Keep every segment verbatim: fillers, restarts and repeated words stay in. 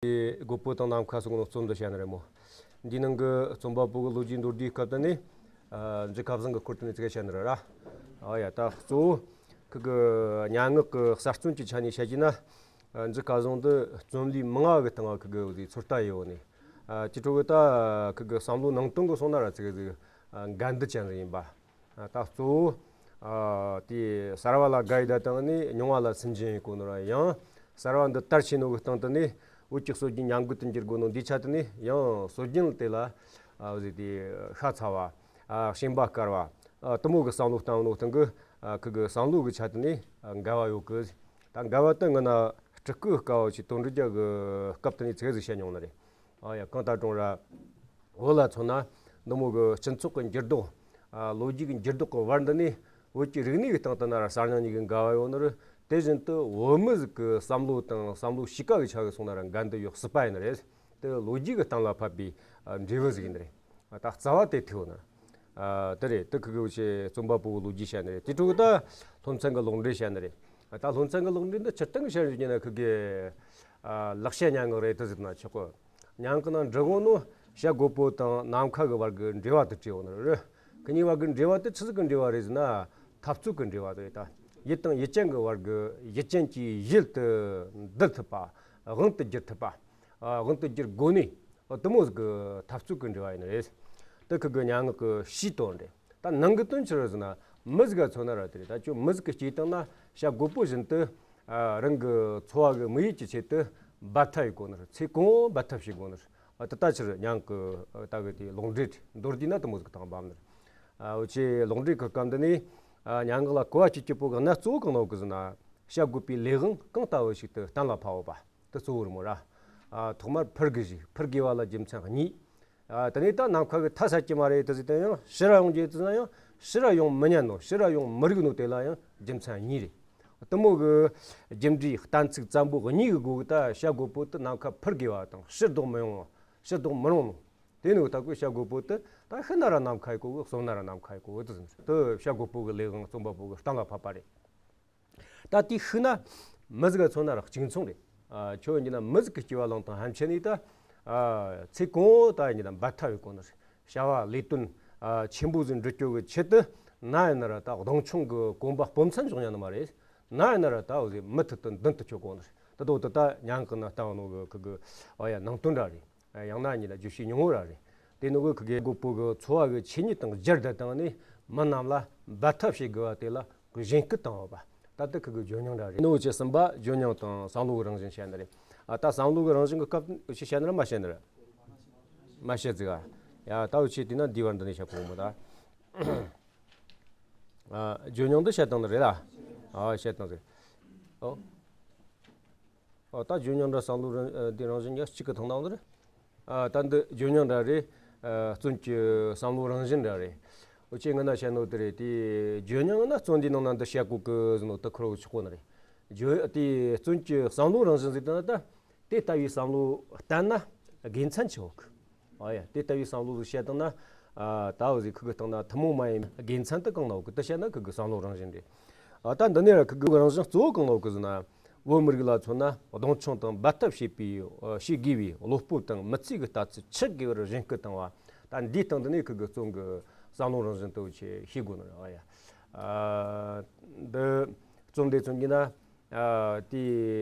དགོས་པོ་དང་ནམ་མཁའ་སོགས་ནོ་རྩོམ་དུ་བྱ་ནི་རེད་མོ། འདིའི་ནང་གི་རྩོམ་པ་པོ་གི་ལོ་རྒྱུས་མདོར་བསྡུས་སྐབས་དུ་ནི། ཨ་འཇུ་ཁ་བཟང་གི་སྐོར་དུ་ནི་ཚིག་བྱ་ནི་རེད་ར། ཨ་ཡ་ད་གཙོ་བོ་ཁི་གི་སྙན་ངག་གི་གསར་རྩོམ་གྱི་ཆ་ནས་བཤད་ཀྱི་ན། ཨ་འཇུ་ཁ་བཟང་འདི་རྩོམ་ལུས་མང་བ་གི་སྟེང་ང་ཁི་གི་འོ་དེ་ཚོད་ལྟ་ཡོད་ནི། ཨ་ཅི་ཁྲོ་གི་ད་ཁི་གི་བསམ་བློ་ནང་དོན་གི་སོང་ན་ར་ཚིག་གི་ཨ་འགལ་འདུ་ཅན་རེ་ཡིན་པ། ད་གཙོ་བོ། ཨ་དེ་གསར་བ་ལ་དགའ་ཡི་ད་དང་ནི་ཉུང་བ་ལ་སུན་འབྱིན་ཡི་གོ་ནོ་ར་ཡང་། གསར་བ་འདི་དར་ཆེ་ནོ་གི་སྟེང་དུ་ནི་བོད་ཀྱི་སྲོལ་རྒྱུན་ཉམས་རྒུད་དུ་འགྱུར་དགོས་ནོ་འདི་ཆ་དུ་ནི་ཡང་སྲོལ་རྒྱུན་དེ་ལ་ཨ་ཟེ་དེ་ཤ་ཚ་བ། ཨ་ཞེན་པ་དཀར་བ། ཨ་དུ་མོ་གི་བསམ་བློ་བཏང་ནོ་སྟེང་གི་ཨ་ཁི་གི་བསམ་བློ་གི་ཆ་དུ་ནི་ཨ་འགལ་བ་ཡོད་གི། ད་འགལ་བ་དེ་ངི་ན་སྤྲུལ་སྐུ་དཀའ་བ་ཆེ་དོན་འགྲུབ་རྒྱལ་གི་སྐབས་དུ་ནི་ཚིག་ཟིག་བཤད་མྱོང་ནི་རེད། ཨ་ཡ་གང་ལྟར་གྲོང་ར། བོད་ལ་མཚོན་ན་འདི་མོ་གི་སྤྱི་ཚོགས་ཀྱི་འགྱུར་ལྡོག་ཨ་ལོ་རྒྱུས་ཀྱི་འགྱུར་ལྡོག་གི་བར་འདི་ནས་བོད་ཀྱི་རིག་གནས་ཀྱི་སྟེང་དུ་ན་ར་གསར་རྙིང་གཉིས་ཀྱི་འགལ་བ་ཡོད་ནི་རེད། དེ་བཞིན་དུ་བོད་མི་ཟིག་གི་བསམ་བློ་དང་བསམ་བློ་གཤིས་ཀ་གི་ཆ་གི་སོང་ན་ར་འགལ་འདུ་ཡོད་སྲིད་པ་ཡིན་ནི་རེད། དེ་ལོ་རྒྱུས་ཀྱི་གཏམ་ལ་ཕབ་པའི་ཨ་འབྲས་བུ་ཟིག་ཡིན་ནི་རེད། ད་རྩ་བ་དེ་ཐུག་ནི། ཨ་དེ་རེད། དེ་ཁི་གི་བྱེད་རྩོམ་པ་པོ་གི་ལོ་རྒྱུས་བཤད་ནི་རེད། དེ་ཕྲུ་གུ་ད་སློབ་ཚན་གྱི་ལོག་འགྲེལ་བཤད་ནི་རེད། ད་སློབ་ཚན་གྱི་ལོག་འགྲེལ་འདི་སྤྱིར་བཏང་གི་བཤད་རྒྱུ་ན་ཁི་གི་ཨ་ལེགས་བཤད་སྙན་ངག་རེད་དུ་ཟེར་ན་ཆོག་གི། སྙན་ངག་ནང་འབྲི་གོ་ནོ་བྱ་རྒོད་པོ་དང་ནམ་མཁའ་གི་བར་གི་འབྲེལ་བ་དེ་བྲིས་ཡོད་ནི་རེད། ཁི་གཉིས་བར་གི་འབྲེལ་བ་དེ་ཆི་ཟིག་གི་འབྲེལ་བ་རེད་ཟེར་ན། འཐབ་རྩོད་གི་འབྲེལ་བ་དེ་རེད། ད་ཡུལ་དང་ཡུལ་ཅན་གི་བར་གི་ཡུལ་ཅན་གྱི་ཡུལ་དུ་འདུལ་ཐུབ་པ། དབང་དུ་བསྒྱུར་ཐུབ་པ། ཨ་དབང་དུ་བསྒྱུར་དགོས་ནི། ཨ་དུ་མོ་ཟིག་གི་འཐབ་རྩོད་གི་འབྲེལ་བ་ཡིན་ནི་རེད། དེ་ཁི་གི་སྙན་ངག་གི་ཕྱིའི་དོན་རེད། ད་ནང་གི་དོན་ཆི་རེད་ཟེར་ན། མི་ཟིག་ག་མཚོན་ན་ར་དེ་རེད། ད་ཁྱོད་མི་ཟིག་གི་སྐྱེས་སྟངས་ན་བྱ་རྒོད་པོ་བཞིན་དུ། ཨ་རང་གི་འཚོ་བ་གི་དམིགས་ཡུལ་གྱི་ཆེད་དུ་འབད་འཐབ་ཡེད་དགོས་ནི་རེད། ཚེ་གང་བོ་འབད་འཐབ་བྱེད་དགོས་ནི་རེད། ཨ་དེ་ལྟ་ཕྱིར་སྙན་ངག་གི་ད་གི་དེ་ལོག་འགྲེལ་མདོར་བསྡུས་ན་དུ་མོ་ཟིག་གི་སྟེང་འབབ་ནི་རེད། ཨ་འུ་ཆོས་ལོག་འགྲེལ་གི་སྐབས་འདི་ནས་ཨ་སྙན་ངག་ལ་གོ་བ་སྐྱེ་སྐྱེ་པོ་གི་གནད་གཙོ་བོ་གང་ནོ་གི་ཟེར་ན། བྱ་རྒོད་པོའི་ལས་དབང་གང་ལྟ་བུ་ཞིག་ཏུ་གཏན་ལ་ཕབ་བ། དེ་གཙོ་བོར་མོ་ར། ཨ་ཐོག་མར་ཕུར་དགོས་ཞིག་ཕུར་དགོས་པ་ལ་རྒྱུ་མཚན་གཉིས། ཨ་དེ་ནས་ད་ནམ་མཁའ་གི་མཐའ་ས་ཀྱི་མ་རེད་དེ་ཟེར་དེ་ཡང་ཕྱིར་ར་ཡོང་རྒྱུ་དེ་ན་ཡང་ཕྱིར་ར་ཡོང་མི་ཉན་ནོ། ཕྱིར་ར་ཡོང་མི་རིགས་ནོ། དེ་ལ་ཡང་རྒྱུ་མཚན་གཉིས་རེད། དེ་མོ་གི་རྒྱུ་འབྲས་གཏན་ཚིགས་བཙན་པོ་གཉིས་གི་སྒོ་གི་ད་བྱ་རྒོད་པོ་དེ་ནམ་མཁའ་ཕུར་དགོས་པ་དང་ཕྱིར་ལྡོག་མི་ཡོང་ནོ། ཕྱིར་ལྡོག་མི་རུང་ནོ། དེ་ནི་ད་ཁོས་བྱ་རྒོད་པོ་དེ་ད་ཤི་ན་ར་ནམ་མཁའ་ཡི་གོ་གི། གསོན་ན་ར་ནམ་མཁའ་ཡི་གོ་གི་དེ་ཟེར་ནོ། དེ་བྱ་རྒོད་པོ་གི་ལས་དབང་རྩོམ་པ་པོ་གི་གཏན་ལ་ཕབ་པ་རེད། ད་དེ་ཤི་ན་མི་ཟིག་ག་མཚོན་ན་ར་གཅིག་མཚུངས་རེད། ཨ་ཁྱོད་ཡིན་ན་མི་ཟིག་གི་སྐྱེ་བ་བླངས་དང་ཧམ་ཆེ་ནི་ད། ཨ་ཚེ་གང་བོ་ད་ཡིན་ན་འབད་འཐབ་ཡེད་གོ་ནི་རེད། བྱ་བ་ལས་དོན་ཨ་ཆེན་པོ་ཟིག་འགྲུབ་རྒྱུ་གི་ཆེད་དུ་ན་ཡིན་ན་ར་ད་གདོང་མཆོང་གི་གོམ་པ་སྤོ་མཚམས་འཇོག་ཉན་ནི་མ་རེད། ན་ཡིན་ན་ར་ད་འོ་ཟིག་མུ་མཐུད་དུ་མདུན་དུ་སྐྱོད་གོ་ནི་རེད། ད་དོ་དེ་ད་སྙན་ངག་ནང་བཏང་ནོ་གི་ཁི་གི་ཨ་ཡ་ནང་དོན་འདྲ་རེད། ཡང་ན་ཉིད་ལ་བརྗོད་བྱའི་སྙིང་བོ་ར་རེད། དེ་ནོ་གི་ཁི་གེ་རྒོད་པོ་གི་འཚོ་བ་གི་ཆོས་ཉིད་དང་སྦྱར་ཏེ་བཏང་ནས་མི་རྣམས་ལ་འབད་འཐབ་བྱེད་དགོས་པ་དེ་ལ་གཞེན་སྐུལ་བཏང་བ་པ། ད་ལྟ་ཁི་གི་ལྗོན་སྙིང་ར་རེད། ནོ་བཅུ་གསུམ་པ་ལྗོན་སྙིང་དང་བསམ་བློ་གི་རང་བཞིན་བཤད་ནི་རེད། ཨ་ད་བསམ་བློ་གི་རང་བཞིན་གི་སྐབས་ཅི་བཤད་ནི་ར་མ་བཤད་ནི་ར། མ་བཤད་ཟིག་ཨ། ཡ་ད་འུ་ཆོས་དེ་ན་འདི་བར་འདི་ནས་བཤད་གོ་མོ་ད། ཨ་ལྗོན་སྙིང་འདི་བཤད་བཏང་ནི་རེད་ལ། ཨ་བཤད་བཏང་ཟིག་ཨོ། ཨ་ད་ལྗོན་སྙིང་འདྲ་བསམ་བློ་རང་ཨ་འདི་རང་བཞིན་གྱི་གཅིག་གི་ཐང་ནང་དུ་རེད། ཨ་ད་འདི་ལྗོན་སྙིང་འདྲ་རེད། ཨ་བཙུན་གྱི་བསམ་བློ་རང་བཞིན་འདྲ་རེད། འུ་ཆོས་ངི་ན་བཤད་ནོ་དེ་རེད། དེ་ལྗོན་སྙིང་ན་བཙུན་འདི་ནང་ན་འདི་བཤད་གོ་གི་ཟེར་ནོ་དེ་ཁུར་བོ་ཆོག་གོ་ནི་རེད། ལྗོན་དེ་བཙུན་གྱི་བསམ་བློ་རང་བཞིན་ཟེར་དེ་ན་ད་དེ་ལྟ་བུའི་བསམ་བློ་བསྟན་ན་དགེ་མཚན་ཆེ་བོ་གི། ཨ་ཡ་དེ་ལྟ་བུའི་བསམ་བློ་ཟིག་བཤད་བཏང་ན། ཨ་ད་འོ་ཟིག་ཁུ་གི་བཏང་ན་ཐུན་མོང་མ་ཡིན་དགེ་མཚན་དུ་གང་ན་འོ་གི་དུ་བཤད་ན་ཁུ་གི་བསམ་བློ་རང་བཞིན་རེད། ཨ་ད་འདི་ནས་ར་ཁུ་གི་རང་བཞིན་གཙོ་བོ་གང་ན་འོ་གི་ཟེར་ན། བོད་མི་རིགས་ལ་མཚོན་ན་གདོང་མཆོང་དང་འབད་འཐབ་བྱེད་པའི་ཨ་བྱེད་དགོས་པའི་བློ་སྤོབས་དང་མི་ཚེ་གི་ལྟ་ཚུལ་ཆགས་དགོས་པར་གཞེན་སྐུལ་བཏང་བ། ད་འདིའི་སྟེང་དུ་ནས་ཁུ་གི་རྩོམ་གི་བསམ་བློ་རང་བཞིན་དུ་ཆེ་ཤེས་དགོས་ནི་རེད། ཨ་ཡ། ཨ་འདི་རྩོམ་འདི་མཚོན་གྱི་ན། ཨ་དེ་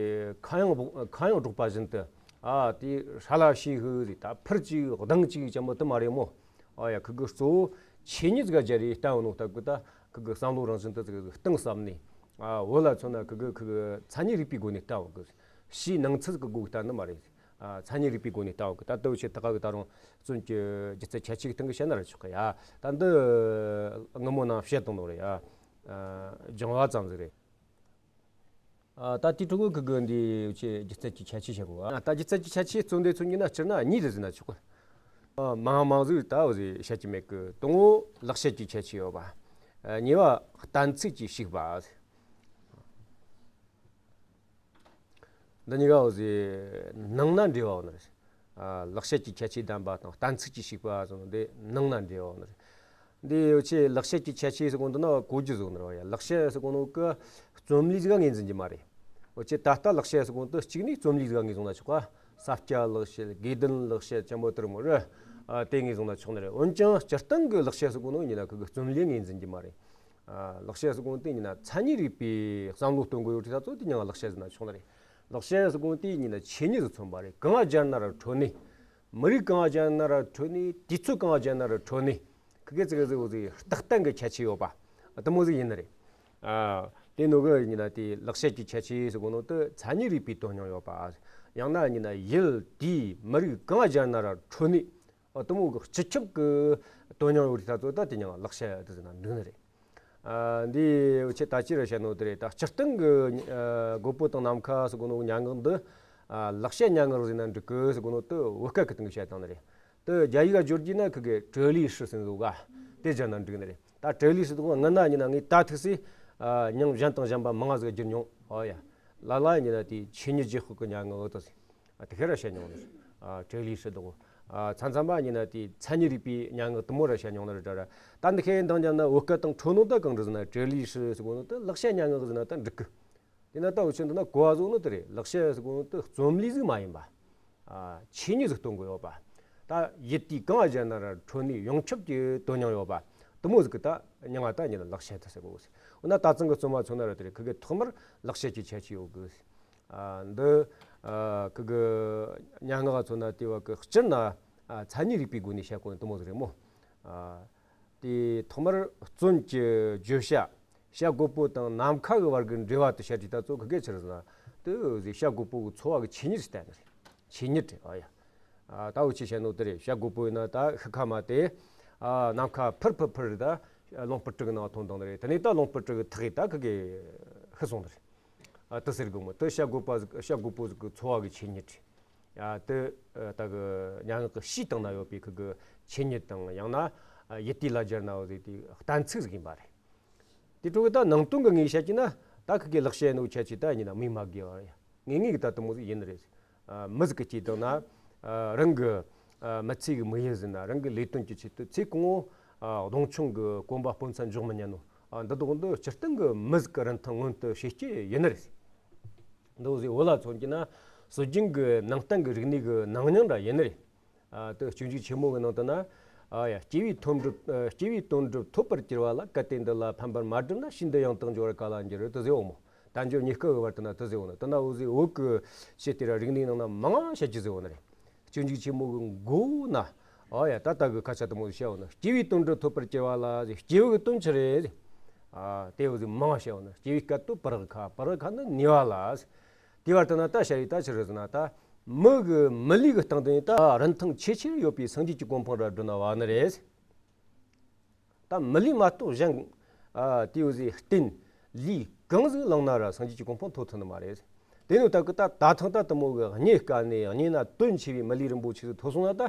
ཁ་གཡང་འབོག་ཁ་གཡང་སྒྲོག་པ་བཞིན་དུ། ཨ་དེ་ཧྲ་ལ་ཤི་ཧུ་རེད། ད་ཕུར་གཅིག་གདང་གཅིག་ཅམ་པོ་དུ་མ་རེད་མོ། ཨ་ཡ་ཁུ་གི་གཙོ་བོ་ཆོས་ཉིད་ཟིག་ག་སྦྱར་རེ་བསྟན་ནོ་ལྟ་གི་ད་ཁུ་གི་བསམ་བློ་རང་བཞིན་དུ་ཟིག་གཏིང་ཟབ་ནས། ཨ་བོད་ལ་མཚོན་ན་ཁུ་གི་ཁུ་གི་མཚན་ཉིད་རིག་པའི་སྒོ་ནས་བསྟན་བ་གི། ཕྱིའི་ནང་ཚུལ་གི་སྒོ་བསྟན་ནི་མ་རེད། ཨ་མཚན་ཉིད་རིག་པའི་སྒོ་ནས་བསྟན་བ་གི། ད་ལྟ་བུ་ཆེ་ད་ག་གི་ད་རུང་བཙུན་གྱི་སྒྱུ་རྩལ་ཁྱད་ཆོས་ཀྱི་སྟེང་གི་བཤད་ན་ར་ཆོག་གི་ཡ། ད་འདི་སྔ་མོ་ནང་བཤད་བཏང་ནོ་རེད་ཡ། ཨ་སྦྱང་བ་ཙམ་ཟིག་རེད། ཨ་ད་དེ་ཕྲུ་གུ་གི་གི་འདི་ཆེ་སྒྱུ་རྩལ་གྱི་ཁྱད་ཆོས་བཤད་དགོས། ཨ་ད་སྒྱུ་རྩལ་གྱི་ཁྱད་ཆོས་གཙོ་འདི་ཚོ་གཉིས་ན་སྤྱིར་ན་གཉིས་རེད་ཟེར་ན་ཆོག་གི། ཨ་མང་མང་ཟིག་ད་འོ་ཟིག་བཤད་ཀྱི་མེད་གི། དང་པོ་ལེགས་བཤད་ཀྱི་ཁྱད་ཆོས་ཡོད་པ། ཨ་གཉིས་པ་གཏན་ཚིགས་ཀྱི་ཞིག་པ། འདི་གཉིས་ཀ་འོ་ཟིག་ནང་ན་འབྲེལ་བ་ཡོད་ནི་རེད། ཨ་ལེགས་བཤད་ཀྱི་ཁྱད་ཆོས་ལྡན་པ་དང་གཏན་ཚིགས་ཀྱི་ཞིག་པ་ཟེར་ནོ་འདི་ནང་ན་འབྲེལ་བ་ཡོད་ནི་རེད། འདི་འུ་ཆོས་ལེགས་བཤད་ཀྱི་ཁྱད་ཆོས་ཟེར་གོ་འདི་ན་གོ་རྒྱུ་ཟེར་ནི་རེད་བ་ཡ། ལེགས་བཤད་ཟེར་གོ་ནོ་གི་རྩོམ་ལུས་ཟིག་ངོས་འཛིན་གྱི་མ་རེད། འུ་ཆོས་ད་ལྟ་ལེགས་བཤད་ཟེར་གོ་འདི་གཅིག་ནི་རྩོམ་ལུས་ཟིག་ངོས་བཟུང་ན་ཆོག་ག། ས་སྐྱ་ལེགས་བཤད། དགེ་ལྡན་ལེགས་བཤད་ཆེན་པོ་དེ་རུ་མོ་རེད། ཨ། དེ་ངོས་བཟུང་ན་ཆོག་ནི་རེད། འོན་ཀྱང་སྤྱིར་བཏང་གི་ལེགས་བཤད་ཟེར་གོ་ནོ་ཡིན་ན་ཁོ་གི་རྩོམ་ལས་ངོས་འཛིན་གྱི་མ་རེད། ཨ། ལེགས་བཤད་ཟེར་གོ་ནོ་དེ་ཡིན་ན་མཚན་ཉིད་རིག་པའི་བསམ་བློ་གཏོང་དགོས་ཡོད་དུས་ད་ཚོ་དེ་མྱིང་ལེགས་བཤད་ཟེར་ན་ཆོག་ནི་རེད། ལེགས་བཤད་ཟེར་གོ་ནོ་དེ་ཡིན་ན་ཆོས་ཉིད་ཟིག་མཚོན་པ་རེད། གང་སྦྱར་ན་ར་འཕྲོད་ནི། མི་རིགས་གང་སྦྱར་ན་ར་འཕྲོད་ནི། དུས་ཚོད་གང་སྦྱར་ན་ར་འཕྲོད་ནི། ཁི་གེ་ཙི་གེ་ཟིག་འོ་ཟིག་རྟག་བརྟན་གྱི་ཁྱད་ཆོས་ཡོད་པ། དེ་མོ་ཟིག་ཡིན་ནི་རེད། ཨ། དེ་ནོ་གི་ཡིན་ན་དེ་ལེགས་བཤད་ཀྱི་ཁྱད་ཆོས་ཟེར་གོ་ནོ་དེ་མཚན་ཉིད་རིག་པའི་དོན་སྙིང་ཡོད་པ། ཡང་ན་ཡིན་ན་ཡུལ་དུས་མི་རིགས་གང་སྦྱར་ན་ར་འཕྲོད་ནི། ཨ། དེ་མོ་གི་སྤྱི་ཁྱབ་ཀྱི་དོན་སྙིང་ཡོད་རིགས་ད་ཚོ་ད་དེ་མྱིང་ལེགས་བཤད་དེ་ཟེར་ན་འགྲིག་ནི་རེད། ཨ། འདི་འུ་ཆོས་ད་ཅི་ར་བཤད་ནོ་དེ་རེད། ད་སྤྱིར་བཏང་གི། ཨ། རྒོད་པོ་དང་ནམ་མཁའ་ཟེར་གོ་ནོ་གི་སྙན་ངག་འདི། ཨ། ལེགས་བཤད་སྙན་ངག་ཟེར་ན་འགྲིག་གི་ཟེར་གོ་ནོ་དེ་བོད་སྐད་ཀྱི་སྟེང་གི་བཤད་སྟངས་ནི་རེད། དེ་རྒྱ་ཡིག་ག་བསྒྱུར་རྒྱུ་ན་ཁི་གེ་哲理诗ཟེར་འདུག་ག། དེ་སྦྱར་ན་འགྲིག་ནི་རེད། ད་哲理诗དེ་གོ་སྔ་ན་ཡིན་ན་ངས་ད་ཐུག་སེ། ཨ། མྱིང་གཞན་དང་གཞན་པ་མང་ང་ཟིག་བསྒྱུར་མྱོང་། ཨོ་ཡ། ལ་ལ་ཡིན་ན་དེ་ཆོས་ཉིད་རྗེས་དཔག་གི་སྙན་ངག་ཨོ་ཏོ་ཟིག། ཨ། དེ་ཁེ་ར་བཤད་མྱོང་ནི་རེད། ཨ།哲理诗དེ་གོ། ཨ། མཚམས་མཚམས་པ་ཡིན་ན་དེ་མཚན་ཉིད་རིག་པའི་སྙན་ངག་དེ་མོ་ར་བཤད་མྱོང་ནི་རེད་ད་ར། ད་འདི་ཁེ་འདང་རྒྱབ་ན་བོད་སྐད་དང་འཕྲོད་ནོ་ད་གང་འདྲ་ཟེར་ན་哲理诗ཟེར་གོ་ནོ་དེ་ལེགས་བཤད་སྙན་ངག་ཟེར་ན་ད་འགྲིག་གི། དེ་ན་ད་འུ་ཆོས་འདི་ན་གོ་བ་བཟུང་ནི་དེ་རེད། ལེགས་བཤད་ཟེར་གོ་ནོ་དེ་རྩོམ་ལུས་ཟིག་མ་ཡིན་པ། ཨ། ཆོས་ཉིད་ཟིག་སྟོན་གོ་ཡོད་པ། ད་ཡུལ་དུས་གང་སྦྱར་ན་ར་འཕྲོད་ནི་ཡོངས་ཁྱབ་ཀྱི་དོན་སྙིང་ཡོད་པ། དེ་མོ་ཟིག་གི་ད་མྱིང་ང་ད་ཡིན་ན་ལེགས་བཤད་དེ་ཟེར་གོ་གི་ཟེར། འོ་ན་ད་ཚང་གི་རྩོམ་པ་ཚོ་ན་ར་དེ་རེད། ཁི་གེ་ཐོག་མར་ལེགས་བཤད་ཀྱི་ཁྱད་ཆོས་ཡོད་གི་ཟེར། ཨ། འདི། ཨ། ཁི་གེ་སྙན་ངག་ཚོ་ན་དེ་བ་གི་སྤྱིར་ན། ཨ། མཚན་ཉིད་རིག་པའི་སྒོ་ནས་བཤད་གོ་ནི་དེ་མོ་ཟིག་རེད་མོ། ཨ། དེ་ཐོག་མར་རྩོམ་གྱི་བརྗོད་བྱ། བྱ་རྒོད་པོ་དང་ནམ་མཁའ་གི་བར་གྱི་འབྲེལ་བ་དེ་བཤད་དུས་ད་ཚོ་ཁི་གེ་ཆི་རེད་ཟེར་ན། དེ་བྱ་རྒོད་པོ་གི་འཚོ་བ་གི་ཆོས་ཉིད་ཟེར་ནི་རེད། ཆོས་ཉིད་རེད། ཨ་ཡ། ཨ། ད་འུ་ཆོས་བཤད་ནོ་དེ་རེད། བྱ་རྒོད་པོ་ཡིན་ན་ད་ཤི་ཁ་མ་དེ། ཨ། ནམ་མཁའ་འཕུར་འཕུར་འཕུར་རེད། ད་ལུང་པ་དྲུག་གི་ནང་ཐོན་བཏང་ནི་རེད། དེ་ནས་ད་ལུང་པ་དྲུག་གི་ཐག་གིས་ད་ཁི་གེ་ཤི་སོང་ནི་རེད། ཨ། དེ་ཟེར་གི་མོ། དེ་བྱ་རྒོད་པ་ཟིག། བྱ་རྒོད་པོ་ཟིག་གི་འཚོ་བ་གི་ཆོས་ཉིད་རེད། ཡ། དེ། ཨ། ད་གི་སྙན་ངག་གི་ཕྱིའི་སྟེང་ན་ཡོད་པའི་ཁི་གི་ཆོས་ཉིད་དང་ཡང་ན། ཨ། ཡུལ་དུས་ལ་སྦྱར་ན་འོ་ཟིག་དེ་གཏན་ཚིགས་ཟིག་ཡིན་པ་རེད། དེ་འཕྲོ་གི་ད་ནང་དོན་གི་ངོས་བཤད་ཀྱི་ན། ད་ཁི་གེ་ལེགས་བཤད་ནོ་ཁྱད་ཆོས་ད་ཡིན་ན་སྨོས་མ་དགོས་པ་རེད། ངེས་ངེས་གི་ད་དེ་མོ་ཟིག་ཡིན་ནི་རེད། ཨ། མི་ཟིག་གི་སྐྱེས་སྟངས་ན། ཨ། རང་གི། ཨ། མི་ཚེ་གི་དམིགས་ཡུལ་ཟེར་ན་རང་གི་ལས་དོན་གྱི་ཆེད་དུ་ཚེ་གང་བོ། ཨ། གདོང་མཆོང་གི་གོམ་པ་སྤོ་མཚམས་འཇོག་མི་ཉན་ནོ། ཨ། འདི་དག་འདི་སྤྱིར་བཏང་གི་མི་ཟིག་གི་རིན་ཐང་མངོན་དུ་བྱེད་རྒྱུ་ཡིན་ནི་རེད། འདི་འོ་ཟིག་བོད་ལ་མཚོན་གྱི་ན་སྲོལ་རྒྱུན་གྱི་ནང་བསྟན་གྱི་རིག་གནས་ཀྱི་ནང་སྙིང་འདྲ་ཡིན་ནི་རེད། ཨ། དེ་སྤྱོད་འཇུག་ཆེན་མོ་གི་ནང་དུ་ན། ཨ་ཡ། སྐྱེ་བོའི་དོན་སྒྲུབ། ཨ། སྐྱེ་བོའི་དོན་སྒྲུབ་ཐོབ་པར་གྱུར་པ་ལ། གལ་ཏེ་འདི་ལ་ཕན་པར་མ་བསྒྲུབས་ན། ཤིན་ཏུ་ཡང་དག་འབྱོར་བར་ག་ལ་འགྱུར། དེ་ཟེར་བ་མོ། དལ་འབྱོར་རྙེད་དཀའ་བའི་བར་དུ་ན། དེ་ཟེར་བ་ནི་དེ་ན་འོ་ཟིག་བོད་ཀྱི་ཆོས་དེ་ར་རིག་གནས་ནང་ན་མང་ང་བཤད་རྒྱུ་ཟེར་བ་ནི་རེད། སྤྱོད་འཇུག་ཆེན་མོ་གི་མགོ་ན། ཨ་ཡ། ད་ལྟ་གི་སྐད་ཆ་དེ་མོ་བཤད་བ་ན། སྐྱེ་བོའི་དོན་སྒྲུབ་ཐོབ་པར་གྱུར་པ་ལ། སྐྱེ་བོ་གི་དོན་ཆི་རེད། ཨ། དེ་འོ་ཟིག་མང་བཤད་བ་ན། སྐྱེ་བའི་སྐད་དོད་པི་རག་ཁ། པི་རག་ཁ་ནི་ནུས་པ་ལ། དེ་བར་དུ་ན་ད་བཤད་ཡི་ད་ཆི་རེད་ཟེར་ན། ད་མི་གི་མི་ལུས་གི་སྟེང་དུ་ནི་ད་རིན་ཐང་ཆེས་ཆེར་ཡོད་པའི་སངས་རྒྱས་ཀྱི་གོ་འཕང་ར་བསྒྲུབ་ན་བ་ནི་རེད། ད་མི་ལུས་མ་གཏོགས་གཞན། ཨ། དེ་འོ་ཟིག་རྟེན་ལུས་གང་ཟིག་བླངས་ན་ར་སངས་རྒྱས་ཀྱི་གོ་འཕང་ཐོབ་ཐུབ་ནི་མ་རེད། དེ་ནི་ད་གི་ད་ད་ཐེངས་ད་དེ་མོ་གི་རྙེད་དཀའ་ནི། རྙེད་ན་དོན་ཆེ་བའི་མི་ལུས་རིན་པོ་ཆེ་ཟིག་ཐོབ་སོང་ན་ད།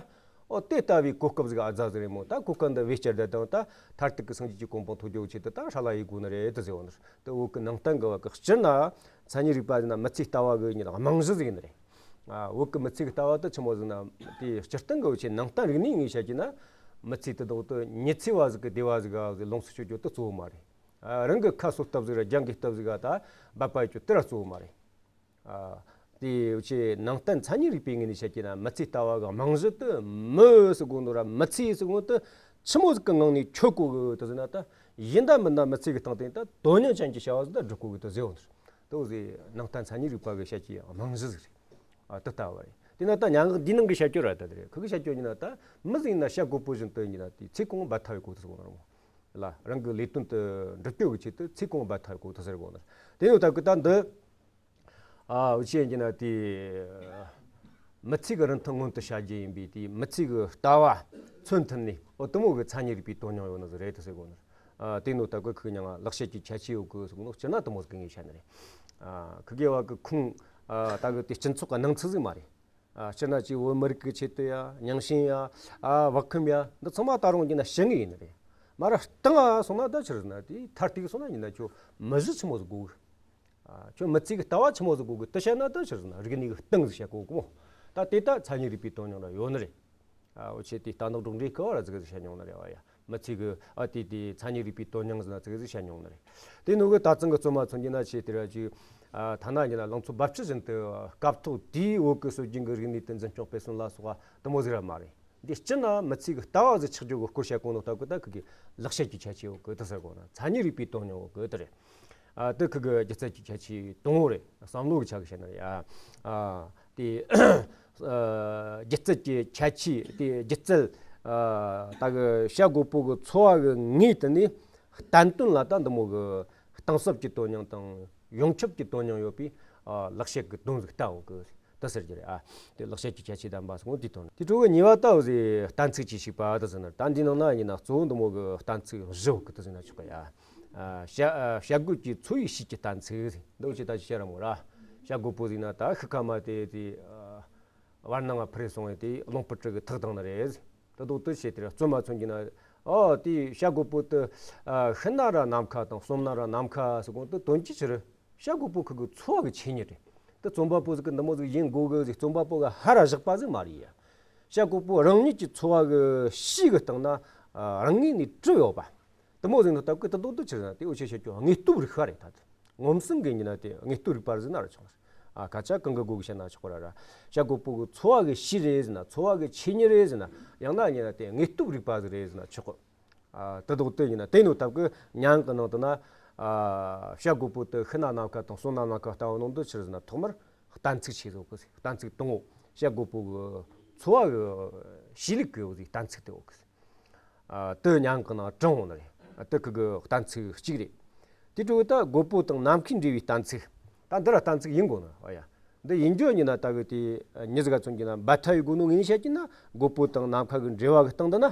ཨོ། དེ་ལྟ་བུའི་གོ་སྐབས་ཟིག་ཨ་ཛ་ཟིག་རེད་མོ། ད་གོ་སྐབས་འདི་བེད་སྤྱད་བསྡད་དང་ད་མཐར་ཐུག་གི་སངས་རྒྱས་ཀྱི་གོ་འཕང་ཐོབ་རྒྱུའི་ཆེད་དུ་ད་ཧྲ་ལ་ཡེད་དགོས་ནི་རེད་དེ་ཟེར་བ་ནི། དེ་བོད་ཀྱི་ནང་བསྟན་གི་བ་གི་སྤྱིར་ན་མཚན་ཉིད་རིག་པ་ཟེར་ན་མི་ཚེའི་ལྟ་བ་གི་ཉིད་རྨང་གཞི་ཟིག་ཡིན་ནི་རེད། ཨ། བོད་ཀྱི་མི་ཚེ་གི་ལྟ་བ་དེ་ཆི་མོ་ཟིག་ན། དེ་སྤྱིར་བཏང་གི་བོད་ཆེ་ནང་བསྟན་རིག་གནས་ངོས་བཤད་ཀྱི་ན། མི་ཚེ་དེ་དག་ཏུ་ཉི་ཚེ་བ་ཟིག་གི་བདེ་བ་ཟིག་ག་ཟིག་ལོངས་སུ་སྤྱོད་རྒྱུ་དེ་གཙོ་བོ་མ་རེད། ཨ། རང་གི་ཁ་གསོ་ཐབས་ཟིག་ར་རྒྱང་གི་ཐབས་ཟིག་ག་ད་འབད་པ་ཡོད་རྒྱུ་དེ་ར་གཙོ་བོ་མ་རེད། ཨ། དེ་ཆེ་ནང་བསྟན་མཚན་ཉིད་རིག་པའི་ངོས་ནས་བཤད་ཀྱི་ན། མི་ཚེ་ལྟ་བ་གི་རྨང་གཞི་དེ་མི་ཟེར་གོ་ནོ་ར་མི་ཚེ་ཟེར་གོ་ནོ་དེ་ཆི་མོ་ཟིག་གི་ངང་ནས་ཆོད་གོ་གི་དེ་ཟེར་ན། ད་ཡིན་ད་མིན་ད་མི་ཚེ་གི་སྟེང་དེ་ད་དོན་སྙིང་ཅན་གྱི་བྱ་བ་ཟིག་ད་སྒྲུབ་གོ་གི་དེ་ཟེར་བ་ནི། དེ་འོ་ཟིག་ནང་བསྟན་མཚན་ཉིད་རིག་པ་གི་བཤད་ཀྱི་རྨང་གཞི་ཟིག་རེད། ཨ། དེ་ལྟ་བ་རེད། དེ་ན་ད་སྙན་ངག་འདིའི་ནང་གི་བཤད་རྒྱུ་ར་ད་དེ་རེད། ཁོ་གི་བཤད་རྒྱུ་ཡིན་ན་ད་མི་ཟིག་ཡིན་ན་བྱ་རྒོད་པོ་བཞིན་དུ་ཡིན་ན་དེ་ཚེ་གང་བོ་འབད་ཐབས་ཡོད་གོ་དེ་ཟེར་གོ་ནོ་ར་མོ། ལ་རང་གི་ལས་དོན་དུ་འགྲུབ་རྒྱུ་གི་ཆེད་དུ་ཚེ་གང་བོ་འབད་ཐབས་ཡོད་གོ་དེ་ཟེར་གོ་ནོ་ར། དེ་ནི་ད་གི་ད་འདི། ཨ། འུ་ཆོས་ཡིན་གྱི་ན་དེ་མི་ཚེ་གི་རིན་ཐང་མངོན་དུ་བྱ་རྒྱུ་ཡིན་པས། དེ་མི་ཚེ་གི་ལྟ་བ་མཚོན་ཐུབ་ནི། ཨོ། དེ་མོ་གི་མཚན་ཉིད་རིག་པའི་དོན་སྙིང་ཡོད་ནི་ཟིག་རེད་དེ་ཟེར་གོ་ནི། ཨ། དེ་ནོ་ད་གི་ཁོ་གི་མྱིང་ང་ལེགས་བཤད་ཀྱི་ཁྱད་ཆོས་ཡོད་གི་ཟེར་གོ་ནོ་སྤྱིར་ན་དེ་མོ་ཟིག་གི་ངོས་བཤད་ནི་རེད། ཨ། ཁོ་གི་བ་གི་ཁུངས། ཨ། ད་གི་དེ་སྤྱི་ཚོགས་གི་སྣང་ཚུལ་ཟིག་མ་རེད། ཨ། སྤྱིར་ན་ཅིག་བོད་མི་རིགས་ཀྱི་ཆེད་དུ་ཡ། རྙིང་ཞེན་ཡ། ཨ། བག་འཁུམས་ཡ། འདི་ཚང་མ་ད་རུང་ཡིན་ན་བྱེད་ངེས་ཡིན་ནི་རེད། མ་ར་བཏང་ང་སོང་ན་ད་ཆི་རེད་ཟེར་ན། དེ་མཐར་ཐུག་སོང་ན་ཡིན་ན་ཁྱོད་མི་གཞི་ཆི་མོ་ཟིག་དགོས་གི། ཨ། ཁྱོད་མི་ཚེ་གི་ལྟ་བ་ཆི་མོ་ཟིག་དགོས་གི་དེ་བཤད་ན་ད་ཆི་རེད་ཟེར་ན། རིག་གནས་གི་སྟེང་ཟིག་བཤད་གོ་གི་མོ། ད་དེ་ད་མཚན་ཉིད་རིག་པའི་དོན་སྙིང་ར་ཡོད་ནི་རེད། ཨ། འུ་ཆོས་དེ་རྟ་ནག་སྒྲོག་འགྲེལ་སྐབས་ར་ཟིག་གི་བཤད་མྱོང་ནི་རེད་བ་ཡ། མི་ཚེ་གི། ཨ། དེ་དེ་མཚན་ཉིད་རིག་པའི་དོན་སྙིང་ཟེར་ན་ཟིག་གི་བཤད་མྱོང་ནི་རེད། དེ་ནོ་གི་ད་ཚང་གི་རྩོམ་མ་མཚོན་གྱི་ན་ཆེ་དེ་ར་ཅིག། ཨ་ཐ་ན་ཡིན་ན་ལང་ཚོ་རྦབ་ཆུ་བཞིན་དུ་སྐབས་ཐོག་དེའི་འོག་གི་སྲོལ་རྒྱུན་གྱི་རིག་གནས་དེ་འཛིན་སྐྱོང་སྤེལ་གསུམ་ལ་སོགས་པ་དུ་མོ་ཟིག་ར་མ་རེད། འདི་སྤྱི་ན་མི་ཚེ་གི་ལྟ་བ་ཟིག་ཆགས་རྒྱུ་གི་སྐོར་བཤད་གོ་ནོ་ལྟ་བུ་ད་ཁུ་གི་ལེགས་བཤད་ཀྱི་ཁྱད་ཆོས་འོག་གི་དེ་ཟེར་གོ་ན་མཚན་ཉིད་རིག་པའི་དོན་སྙིང་འོག་གི་དེ་རེད། ཨ་དེ་ཁུ་གི་སྒྱུ་རྩལ་གྱི་ཁྱད་ཆོས་དང་པོ་རེད། བསམ་བློ་གི་ཆ་གི་བཤད་ན་རེད། ཨ་ཨ་དེ་ཨ་སྒྱུ་རྩལ་གྱི་ཁྱད་ཆོས་དེ་སྒྱུ་རྩལ་ཨ་ད་གི་བྱ་རྒོད་པོ་གི་འཚོ་བ་གི་ངོས་དེ་ནས་བསྟན་དོན་ལ་ད་འདི་མོ་གི་གཏིང་ཟབ་ཀྱི་དོན་སྙིང་དང་ཡོངས་ཁྱབ་ཀྱི་དོན་སྙིང་ཡོད་པའི་ཨ་ལེགས་བཤད་ཀྱི་དོན་ཟིག་ལྟ་འོག་གི། ད་ཟེར་རྒྱུ་རེད། ཨ་དེ་ལེགས་བཤད་ཀྱི་ཁྱད་ཆོས་ལྡན་པ་སོགས་འདི་དང་དེ་གྲོགས་གཉིས་པ་ལྟ་བུ་ཟིག་གཏན་ཚིགས་ཀྱི་ཞིག་པ་ད་ཟེར་ན། ད་འདི་ནང་ན་ཡིན་ན་གཙོ་བོ་འདི་མོ་གི་གཏན་ཚིགས་བཞི་འོག་གི་ད་ཟེར་ན་ཆོག་གི་ཡ། ཨ་བྱ་ཨ་བྱ་རྒོད་ཀྱི་འཚོ་བའི་ཕྱིའི་གཏན་ཚིགས་འདི་ཅི་ད་ཅི་བཤད་ར་མོ་ར། བྱ་རྒོད་པོ་ཟིག་ན་ད་ཤི་ཁ་མ་དེ་དེ་ཨ་བར་སྣང་ང་འཕུར་སོང་བས་དེ་རླུང་བུ་དྲུག་གི་ཐག་བཏང་ནི་རེད། དེ་དོག་ཏུ་བྱས་དེ་ར་བཙོན་མ་ཚུན་གྱི་ན། ཨོ་དེ་བྱ་རྒོད་པོ་དེ་ཨ་ཤི་ན་ར་ནམ་མཁའ་དང་གསོན་ན་ར་ནམ་མཁའ་ཟེར་གོང་དུ་དོན་གྱི་ཕྱིར། བྱ་རྒོད་པོ་ཁུ་གི་འཚོ་བ་གི་ཆོས་ཉིད་རེད། དེ་རྩོམ་པ་པོ་ཟིག་གི་འདི་མོ་ཟིག་ཡིན་དགོས་གི་ཟིག་རྩོམ་པ་པོ་གི་ཧ་ར་བཞག་པ་ཟིག་མ་རེད་ཡ། བྱ་རྒོད་པོ་རང་ཉིད་ཀྱི་འཚོ་བ་གི་ཕྱིའི་གི་སྟེང་ན་ཨ་རང་ངོས་ནས་གྲུབ་ཡོད་པ། དེ་མོ་ཟིག་ནི་སྟབས་ཀི་དེ་དོག་ཏུ་ཕྱིར་ན་དེ་འུ་ཆོས་བཤད་རྒྱུ་དངོས་སྟོབས་རིག་པ་རེད། ད་དེ་ངོམ་སྲིང་གི་ཡིན་ན་དེ་དངོས་སྟོབས་རིག་པ་ཟིག་ན་ར་ཆོག་ཨ་སྐད་ཆ་གང་གི་སྒོ་གི་བཤད་ན་ཆོག་ར་ར། བྱ་རྒོད་པོ་གི་འཚོ་བ་གི་ཕྱིའི་རེད་ཟེར་ན། འཚོ་བ་གི་ཆོས་ཉིད་རེད་ཟེར་ན། ཡང་ན་ཡིན་ན་དེ་དངོས་སྟོབས་རིག་པ་ཟིག་རེད་ཟེར་ན་ཆོག་ཨ་དེ་དོག་དེ་ཡིན་ན་དེ་ནོ་སྟབས་ཀི་མྱང་གི་ནང་དུ་ན། ཨ་བྱ་རྒོད་པོ་དེ་ཤི་ན་ནམ་མཁའ་དང་གསོན་ན་ནམ་མཁའ་ལྟ་བུ་ནང་དུ་ཕྱིར་ཟེར་ན། ཐོག་མར་གཏན་ཚིགས་ཆེ་ཟིག་གི་གཏན་ཚིགས་དང་པོ་བྱ་རྒོད་པོ་གི་འཚོ་བ་གི་གཤིས་ལུགས་གི་གཏན་ཚིགས་དེ་འོག་གི། ཨ་དེ་མྱང་གི་ནང་དྲངས་འོང་ནི་རེད། ཨ་དེ་ཁུ་གི་གཏན་ཚིགས་གཅིག་རེད། དེ་འཕྲོ་ད་རྒོད་པོ་དང་ནམ་མཁའི་འབྲེལ་བའི་གཏན་ཚིགས། ད་འདི་ར་གཏན་ཚིགས་ཡིན་དགོས་ནི། ཨ་ཡ། འདི་ཡིན་རྒྱུ་ཡིན་ན་ད་གི་དེ་མྱི་ཟིག་ག་མཚོན་གྱི་ན་འབའ་ཐལ་བའི་སྒོ་ནས་ངས་བཤད་ཀྱི་ན། རྒོད་པོ་དང་ནམ་མཁའ་གི་འབྲེལ་བ་གི་སྟེང་དུ་ན་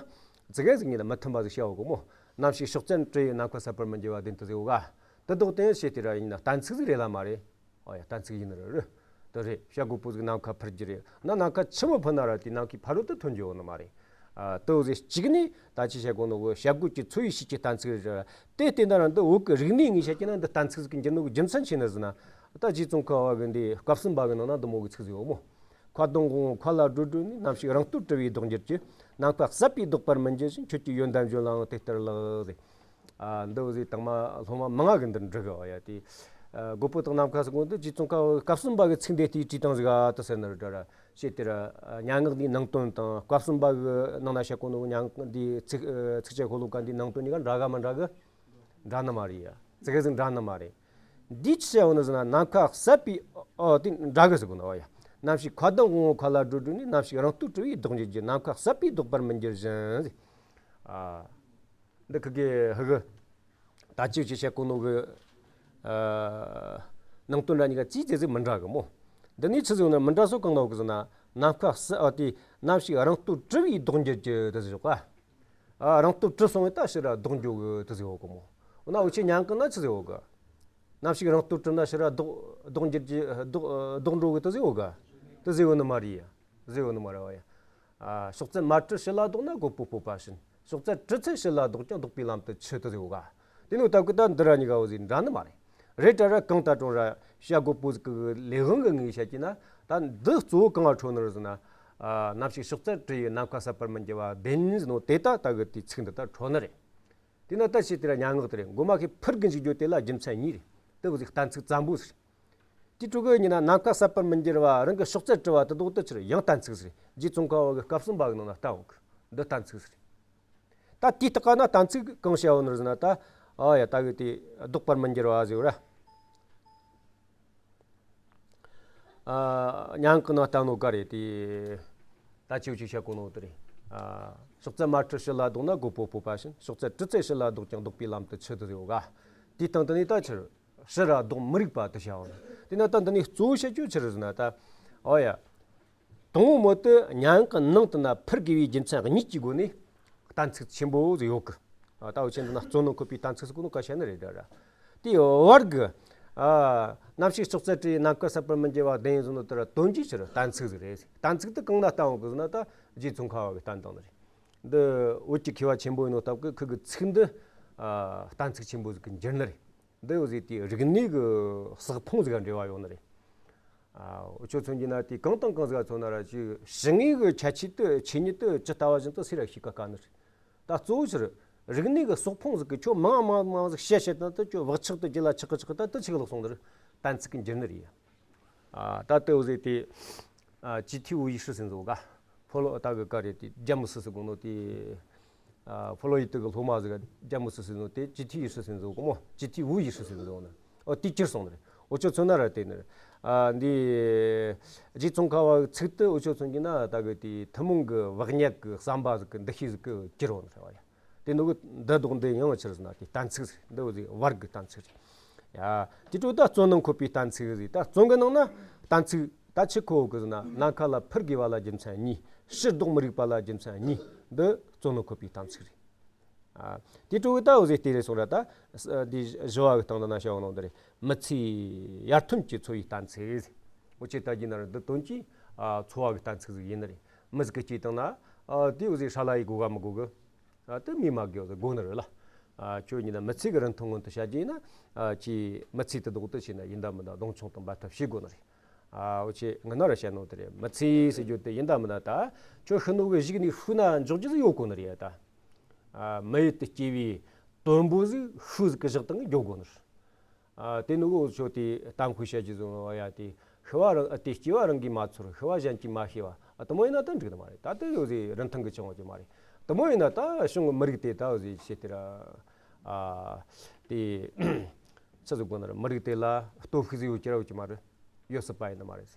ཙི་གེ་ཟིག་ཡིན་ན་མི་མཐུན་པ་ཟིག་བཤད་འོ་གི་མོ། ནམ་ཞིག་ཕྱོགས་བཅུར་དྲི་ཡི་ནམ་མཁའ་ཟད་པར་མི་འགྱུར་བ་བདེན་དུ་ཟེར་འོ་ག། དེ་དོག་དེ་བཤད་དེ་ར་ཡིན་ན་གཏན་ཚིགས་ཟིག་རེད་ལ་མ་རེད། ཨོ་ཡ། གཏན་ཚིགས་ཡིན་ནི་རེད། དེ་རེད། བྱ་རྒོད་པོ་ཟིག་ནམ་མཁའ་འཕུར་རྒྱུ་རེད་ན། ནམ་མཁའ་ཆི་མོ་འཕུར་ན་ར་དེ་ནམ་མཁའི་ཕ་རོལ་ཏུ་ཐོན་རྒྱུ་ཡོད་ནི་མ་རེད། ཨ་དེ་བོ་ཟིག་གཅིག་ནས་ད་ཅི་བཤད་གོ་ནོ་གི་བྱ་རྒོད་ཀྱི་འཚོ་བའི་ཕྱིའི་གཏན་ཚིགས་རེད། དེ་བལྟས་ན་ར་འདི་བོད་ཀྱི་རིག་གནས་ངོས་བཤད་ཀྱི་ན་འདི་གཏན་ཚིགས་ཟིག་གི་འགྱུར་ནོ་གི་རྒྱུ་མཚན་ཆི་ནི་ཟེར་ན། ད་རྗེ་ཙོང་ཁ་བ་གི་འདི་སྐབས་གསུམ་པ་གི་ནང་ན་འདི་མོ་གི་ཚིག་ཟིག་ཡོད་མོ། མཁའ་ལྡིང་དབང་པོ་མཁའ་ལ་བགྲོད་བགྲོད་ནས། ནམ་ཞིག་རང་སྟོབས་གྲུབ་པས་ལྡོག་འགྱུར་གྱི། ནམ་མཁའ་ཟད་པས་ལྡོག་པར་མི་འགྱུར་ཞིང་། ཁྱོད་ཀྱི་ཡོན་ཏན་བརྗོད་ལའང་དེ་ལྟར་ལགས་ཟེར། ཨ་འདི་བོ་ཟིག་དང་མ་སློབ་མ་མང་ང་གི་འདིར་འབྲི་གི། ཨོ་ཡ། དེ་ཨ་རྒོད་པོ་དང་ནམ་མཁའ་ཟེར་གོ་འདི་རྗེ་ཙོང་ཁ་བ་སྐབས་གསུམ་པ་གི་ཚིག་འདི་དེའི་བྲིས་སྟངས་ཟིག་ག་དེ་ཟེར་ནི་རེད་ར། ཞེས་དེ་ར་ཨ་སྙན་ངག་འདིའི་ནང་དོན་དང་སྐབས་གསུམ་པ་གི་ནང་ན་བཤད་གོ་ནོ་སྙན་ངག་འདིའི་ཚིག་ཨ་ཚིགས་བཅད་ཤོ་ལོ་ཀ་འདིའི་ནང་དོན་གཉིས་ཀ་འདྲ་ག་མི་འདྲ་གི། འདྲ་ནི་མ་རེད་ཡ། ཙི་གེ་ཟིག་འདྲ་ནི་མ་རེད། འདིའི་ཆི་ཟེར་བ་ནི་ཟེར་ན། ནམ་མཁའ་ཟད་པའི་ཨོ་དེ་འདྲ་གི་ཟེར་གོ་ནོ། ཨོ་ཡ། ནམ་ཞིག་མཁའ་ལྡིང་དབང་པོ་མཁའ་ལ་བགྲོད་བགྲོད་ནས། ནམ་ཞིག་རང་སྟོབས་གྲུབ་པས་ལྡོག་འགྱུར་གྱི། ནམ་མཁའ་ཟད་པས་ལྡོག་པར་མི་འགྱུར་བཞིན་ཟེར། ཨ། འདི་ཁུ་གི་ཧི་གི། ད་ཅིག་ཅིག་བཤད་གོ་ནོ་གི། ཨ། ནང་དོན་ར་གཉིས་ཀ་ཙི་ཙི་ཟིག་མི་འདྲ་གི་མོ། འདི་ནས་ཆི་ཟིག་ནི་མི་འདྲ་སོ་གང་ན་ཡོད་གི་ཟེར་ན། ནམ་མཁའ་ཟད་ཨ་དེ་ནམ་ཞིག་རང་སྟོབས་གྲུབ་པས་ལྡོག་འགྱུར་གྱི་དེ་ཟེར་ཞོག་ག། ཨ་རང་སྟོབས་གྲུབ་སོང་བས་ད་ཕྱིར་ར་ལྡོག་འགྱོ་གི་དེ་ཟེར་ཡོད་གི་མོ། འོ་ན་འུ་ཆོས་ཉན་གི་ན་ཆི་ཟེར་ཡོད་གི། ནམ་ཞིག་རང་སྟོབས་གྲུབ་ན་ཕྱིར་ར་ལྡོག་ལྡོག་འགྱུར་གྱི་ལྡོག་ལྡོག་འགྲོ་གི་དེ་ཟེར་ཡོད་གི། དེ་ཟེར་ཡོད་ནི་མ་རེད་ཡ། ཟེར་ཡོད་ནི་མ་རེད་བ་ཡ། ཨ་ཕྱོགས་བཅུར་མ་དྲི་ཕྱི་ལ་ལྡོག་ན། རྒོད་པོ་སྤོབས་པ་བཞིན། ཕྱོགས་བཅུར་དྲི་ཚེ་ཕྱི་ལ་ལྡོག་ཀྱང་། ལྡོག་པའི་ལམ་དུ་ཆུད་དེ་ཟེར་ཡོད་ག། དེ་ནི་སྟབས་ཀི་ད་འདི་ར་གཉིས་ཀ་བོ་ཟིག་འདྲ་ནི་མ་རེད། རེད་དྲ་ར་གང་ལྟར་ཀྲུང་ར་བྱ་རྒོད་པོ་ཟིག་གི་ལས་དབང་གི་ངོས་བཤད་ཀྱི་ན། ད་འདི་གཙོ་བོ་གང་ང་འཕྲོད་ནི་རེད་ཟེར་ན། ཨ་ནམ་ཞིག་ཕྱོགས་བཅུར་དྲི་ཡི། ནམ་མཁའ་ཟད་པར་མི་འགྱུར་བ་བདེན་ཟེར་ནོ་དེ་ད་ད་གི་དེའི་ཚིག་འདི་ད་འཕྲོད་ནི་རེད། དེས་ན་ད་ཅི་དེ་ར་སྙན་ངག་དེ་རེད། མགོ་མ་ཁེ་འཕུར་གི་འཇུག་རྒྱུ་དེ་ལ་རྒྱུ་མཚན་གཉིས་རེད། དེ་བོ་ཟིག་གཏན་ཚིགས་ཙམ་པོ་ཟིག་དེ་དྲུག་གི་ཉིན་ན་ནམ་མཁའ་ཟད་པར་མི་འགྱུར་བ། རང་གི་ཕྱོགས་བཅུར་དྲི་བ་དེ་དོག་དེ་ཕྱིར་ཡང་གཏན་ཚིགས་ཟེར། རྗེ་ཙོང་ཁ་བ་གི་སྐབས་གསུམ་པ་གི་ནང་ན་བསྟན་འོང་གི། འདི་གཏན་ཚིགས་ཟེར། ད་དེའི་སྟེང་ན་གཏན་ཚིགས་གང་བཤད་ཡོད་ནི་ཟེར་ན། ད་ཨ་ཡ་ད་གི་དེ་ལྡོག་པར་མི་འགྱུར་བ་ཟེར་བ་ར། ཨ་སྙན་ངག་གི་ནང་བསྟན་ནོ་ག་རེད་དེ། ད་ཅིའུ་ཅིག་བཤད་གོ་ནོ་དེ་རེད། ཨ་ཕྱོགས་བཅུར་མ་དྲི་ཕྱི་ལ་ལྡོག་ན། རྒོད་པོ་སྤོབས་པ་བཞིན། ཕྱོགས་བཅུར་དྲི་ཚེ་ཕྱི་ལ་ལྡོག་ཀྱང་། ལྡོག་པའི་ལམ་དུ་ཆུད་དེ་ཟེར་ཡོད་ག། དེའི་སྟེང་དུ་ནི་ད་ཕྱིར་ཕྱིར་ར་ལྡོག་མི་རིགས་པ་དེ་བྱ་བ་ནི། དེས་ན་ད་འདི་ནས་གཙོ་བོ་བཤད་རྒྱུ་ཆི་རེད་ཟེར་ན། ད་ཨོ་ཡ། དང་པོ་མོ་དེ་སྙན་ངག་གི་ནང་དུ་ན་འཕུར་དགོས་པའི་རྒྱུ་མཚན་གཉིས་ཀྱི་སྒོ་ནས་གཏན་ཚིགས་ཆེན་པོ་ཟིག་ཡོད་གི། ཨ་ད་འུ་ཆོས་འདི་ན་གཙོ་ནོ་འཁོད་པའི་གཏན་ཚིགས་ཟེར་གོ་ནོ་ག་བཤད་ནི་རེད་དྲ་ར། དེའི་བར་གི། ཨ་ནམ་ཞིག་ཕྱོགས་བཅུར་དྲི་ཡི། ནམ་མཁའ་ཟད་པར་མི་འགྱུར་བ་བདེན་ཟེར་ནོ་དེ་ར་དོན་གྱི་ཕྱིར་གཏན་ཚིགས་ཟིག་རེད། གཏན་ཚིགས་དེ་གང་ན་བསྟན་འོང་གི་ཟེར་ན། ད་རྗེ་ཙོང་ཁ་བ་གི་བསྟན་སྟངས་ནི་རེད། འདི་བོད་ཀྱི་མཁས་པ་ཆེན་པོ་ཡིན་ནོ་སྟབས་ཀྱིས་ཁུ་གི་ཚིག་འདི་ཨ་གཏན་ཚིགས་ཆེན་པོ་ཟིག་གི་འགྱུར་ནི་རེད། འདི་ཡོད་ཟིག་དེ་རིག་གནས་ཀྱི་ཟགས་ཕུང་ཟིག་ག་འབྲེལ་བ་ཡོད་ནི་རེད། ཨ་འུ་ཆོ་མཚོན་གྱི་ན་དེ་གང་དང་གང་ཟིག་ག་མཚོན་ན་ར་ཅིག་ཞི་ངེས་ཀྱི་ཁྱད་ཆོས་དེ་ཆོས་ཉིད་དེ་ཇི་ལྟ་བ་བཞིན་དུ་སུས་ར་ཤེས་ཀ་དཀའ་ནི་རེད། ད་གཙོ་བོ་ཕྱིར་རིག་གནས་ཀྱི་ཟགས་ཕུང་ཟིག་གིས་ཁྱོད་མང་མང་མང་ཟིག་བཤད་བཤད་ན། དེ་ཁྱོད་བག་ཆགས་དེ་རྒྱུད་ལ་ཆགས་གི་ཆགས་གི་ད་དེ་ཆི་གི་ལོག་སོང་ནི་རེད། གཏན་ཚིགས་ཀྱི་འགྱུར་ནི་རེད། ཨ། ད་དེ་འོ་ཟེར་དེ། ཨ། ཅི་ཐི་འུ་ཡི་ཧྲི་ཟེར་ཟོ་ག་ཕོ་ལོ་ད་གི་ཀ་རེ་དེ་རྒྱ་མི་སི་སི་གོ་ནོ་དེ། ཨ། ཕོ་ལོ་ཡི་དུ་གི་སློབ་མ་ཟིག་རྒྱ་མི་སི་སི་ནོ་དེ་ཅི་ཐི་ཡི་ཧྲི་ཟེར་ཟོ་གོ་མོ། ཅི་ཐི་འུ་ཡི་ཧྲི་ཟེར་ཟོ་ནི། ཨོ་དེ་ཁྱེར་སོང་ནི་རེད། འུ་ཆོ་མཚོན་ན་ར་དེ་ནི་རེད། ཨ། འདི་རྗེ་ཙོང་ཁ་བ་ཚིག་དེ་འུ་ཆོ་མཚོན་གྱི་ན་ད་གི་དེ་ཐུན་མོང་གི་བག་ཉལ་གི་བསམ་པ་ཟིག་གི་འདུ་ཤེས་ཟིག་གི་ཁྱེར་འོང་ནི་རེད་བ་ཡ། དེ་ནོ་གི་འདི་ལྡོག་འདི་ཡང་ཆི་རེད་ཟེར་ན་དེ་གཏན་ཚིགས་ཟེར། འདི་འོ་ཟིག་བར་གི་གཏན་ཚིགས་རེད། ཡ། དེ་འཕྲོ་ད་རྩོད་ནི་འཁོད་པའི་གཏན་ཚིགས་ཟེར། ད་རྩོད་གི་ནང་ན་གཏན་ཚིགས་ད་ཆི་ཁོ་གི་ཟེར་ན། ནམ་མཁའ་ལ་འཕུར་དགོས་པ་ལ་རྒྱུ་མཚན་གཉིས། ཕྱིར་ལྡོག་མི་རིགས་པ་ལ་རྒྱུ་མཚན་གཉིས། འདི་རྩོད་ནི་འཁོད་པའི་གཏན་ཚིགས་རེད། ཨ། དེ་འཕྲོ་གི་ད་འོ་ཟིག་དེ་རེད་སོང་ར། ད་འདི་བཞི་བ་གི་སྟེང་དུ་ན་བྱ་བ་ནང་དུ་རེད། མི་ཚེའི་ཡར་ཐོན་གྱི་འཚོ་བའི་གཏན་ཚིགས་ཟེར། འུ་ཆོས་ད་གི་ན་ར་འདི་དོན་གྱི། ཨ། འཚོ་བ་གི་གཏན་ཚིགས་ཟིག་ཡིན་ནི་རེད། མི་ཟིག་གི་སྐྱེས་བཏང་ན། ཨ། དེ་འོ་ཟིག་ཧྲ་ལ་ཡི་དགོས་ག་མི་དགོས་གི། ཨ། དེ་མི་མ་དགོས་ཟེར་དགོས་ནི་རེད་ལ། ཨ། ཁྱོད་ཡིན་ན་མི་ཚེ་གི་རིན་ཐང་སྔོན་དུ་བྱ་རྒྱུ་ཡིན་ན། ཨ། ཁྱེད་མི་ཚེ་དེ་ལྡོག་ཏུ་བྱས་ན་ཡིན་ད་མིན་ད་གདོང་མཆོང་དང་འབད་འཐབ་བྱེད་དགོས་ནི་རེད། ཨ། འུ་ཆོས་སྔ་ན་ར་བཤད་ནོ་དེ་རེད། མི་ཚེ་ཟེར་རྒྱུ་དེ་ཡིན་ད་མིན་ད་ད་ཁྱོད་ཤི་ནོ་གི་གཞུག་ནས་ཤུལ་ན་འཇོག་རྒྱུ་ཟིག་ཡོད་དགོས་ནི་རེད་ད། ཨ། མི་ཡུལ་དུ་སྐྱེས་པའི་དོན་པོ་ཟིག་ཤུལ་ཟིག་གི་བཞག་སྟངས་འགྱོ་དགོས་ནི་རེད། ཨ། དེ་ནི་འུ་ཆོ་དེ་གཏམ་དཔེ་བཤད་རྒྱུ་ཟིག་ཡོད་ཡ། དེ་ཤི་བ་རང་། ཨ། དེ་སྐྱེ་བ་རང་གིས་མ་ཚོར། ཤི་བ་གཞན་གྱིས་མ་ཤེས་པ། ཨ། དེ་མོ་ཡིན་ན་ད་འགྲིག་ནི་མ་རེད། ད་དེ་འོ་ཟིག་རིན་ཐང་གི་ཆུང་བ་ཅིག་མ་རེད། དེ་མོ་ཡིན་ན་ད་བྱུང་མི་རིགས་དེ་ད་འོ་ཟིག་བྱེད་དེ་ར། ཨ། དེ་ཆི་ཟིག་དགོས་ནི་རེད། མི་རིགས་དེ་ལ་སྟོབས་ཤུགས་ཟིག་ཡོད་ཀྱི་ར་ཡོད་ཀྱི་མ་རེད། ཡོད་སྲིད་པ་ཡིན་ནི་མ་རེད།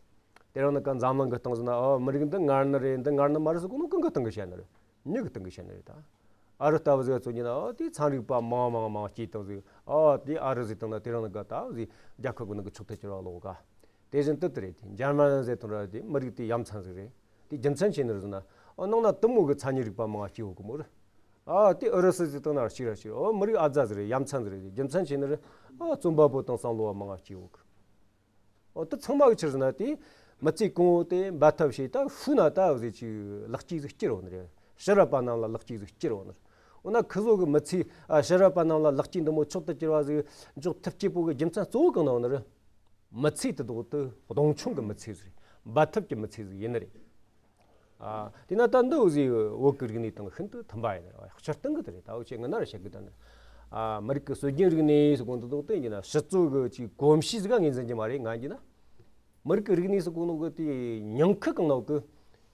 དེ་རིང་ནི་ག་འཛམ་གླིང་གི་སྟེང་ཟེར་ན། ཨོ། མི་རིགས་འདི་ངར་ནི་རེད། འདི་ངར་ནི་མ་རེད་ཟེར་གོ་ནོ་གང་གི་སྟེང་གི་བཤད་ནི་རེད། མྱི་གི་སྟེང་གི་བཤད་ནི་རེད་ད། ཨ་རི་ལྟ་བུ་ཟིག་ཚོ་ཡིན་ན། ཨོ། དེ་ཚན་རིག་པ་མང་མང་མང་སྐྱེས་བཏང་ཟིག། ཨོ། དེ་ཨ་རི་ཟིག་བཏང་ན་དེ་རིང་ནི་ག་ད་ཟིག་རྒྱལ་ཁབ་གི་ནང་གི་ཕྱོགས་དེ་གྱུར་བ་ལོག་ག། དེ་བཞིན་དུ་དེ་རེད། དེ་འཇར་མན་ཟེར་བཏང་ར། དེ་མི་རིགས་དེ་ཡ་མཚན་ཟིག་རེད། དེ་རྒྱུ་མཚན་ཆི་ནི་རེད་ཟེར་ན། ཨོ། ནང་ན་དེ་མོ་གི་མཚན་ཉིད་རིག་པ་མང་སྐྱེས་ཡོད་གི་མོ་རེད། ཨ། དེ་ཨུ་རུ་སུ་ཟིག་བཏང་ན་གཅིག་ར་གཅིག་རེད། ཨོ། མི་རིགས་ཨ་ཛ་ཟིག་རེད། ཡ་མཚན་ཟིག་རེད། དེ་རྒྱུ་མཚན་ཆི་ནི་རེད། ཨོ། རྩོམ་པ་པོ་དང་བསམ་བློ་བ་མང་སྐྱེས་ཡོད་གི། ཨོ། དེ་ཚང་མ་གི་ཆི་རེད་ཟེར་ན། དེ་མི་ཚེ་གང་བོ་དེ་འབད་འཐབ་བྱས། ད་ཤུལ་ན་ད་འོ་ཟིག་ཅིག་ལེགས་སྐྱེས་ཟིག་སྐྱེ་རོགས་ནི་རེད། ཕྱི་རབས་པ་རྣམས་ལ་ལེགས་སྐྱེས་ཟིག་སྐྱེ་རོགས་ནི་རེད། འོ་ན་ཁི་ཚོ་གི་མི་ཚེ། ཨ། ཕྱི་རབས་པ་རྣམས་ལ་ལེགས་སྐྱེས་འདི་མོ་མཆོག་ཏུ་གྱུར་བ་ཟིག་འཇོག་ཐུབ་རྒྱུ་བོ་གི་རྒྱུ་མཚན་གཙོ་བོ་གང་ན་ཡོད་ནི་རེད། མི་ཚེ་དེ་དག་དེ་གདོང་མཆོང་གི་མི་ཚེ་ཟིག་རེད། འབད་འཐབ་ཀྱི་མི་ཚེ་ཟིག་ཡིན་ནི་རེད། ཨ། དེས་ན་ད་འདི་འོ་ཟིག་བོད་ཀྱི་རིག་གནས་དང་ཤིན་ཏུ་མཐུན་པ་ཡིན་ནི་རེད། སྤྱིར་བཏང་གི་དེ་རེད། ད་འུ་ཆོས་སྔ་ན་ར་བཤད་གི། ད་ནི། ཨ། མི་རིགས་ཀྱི་སྲོལ་རྒྱུན་རིག་གནས་ཟེར་གོ་ནོ་དེ་དག་དེ་ཡིན་ན་སྤྱི་ཚོགས་ཀྱི་ཅིག་གོམས་གཤིས་ཟིག་ག་ངོས་འཛིན་རྒྱུ་མ་རེད། ང་གིས་ན། མི་རིགས་ཀྱི་རིག་གནས་ཟེར་གོ་ནོ་གི་དེ་ཉིང་ཁུ་གང་ན་ཡོད་གི་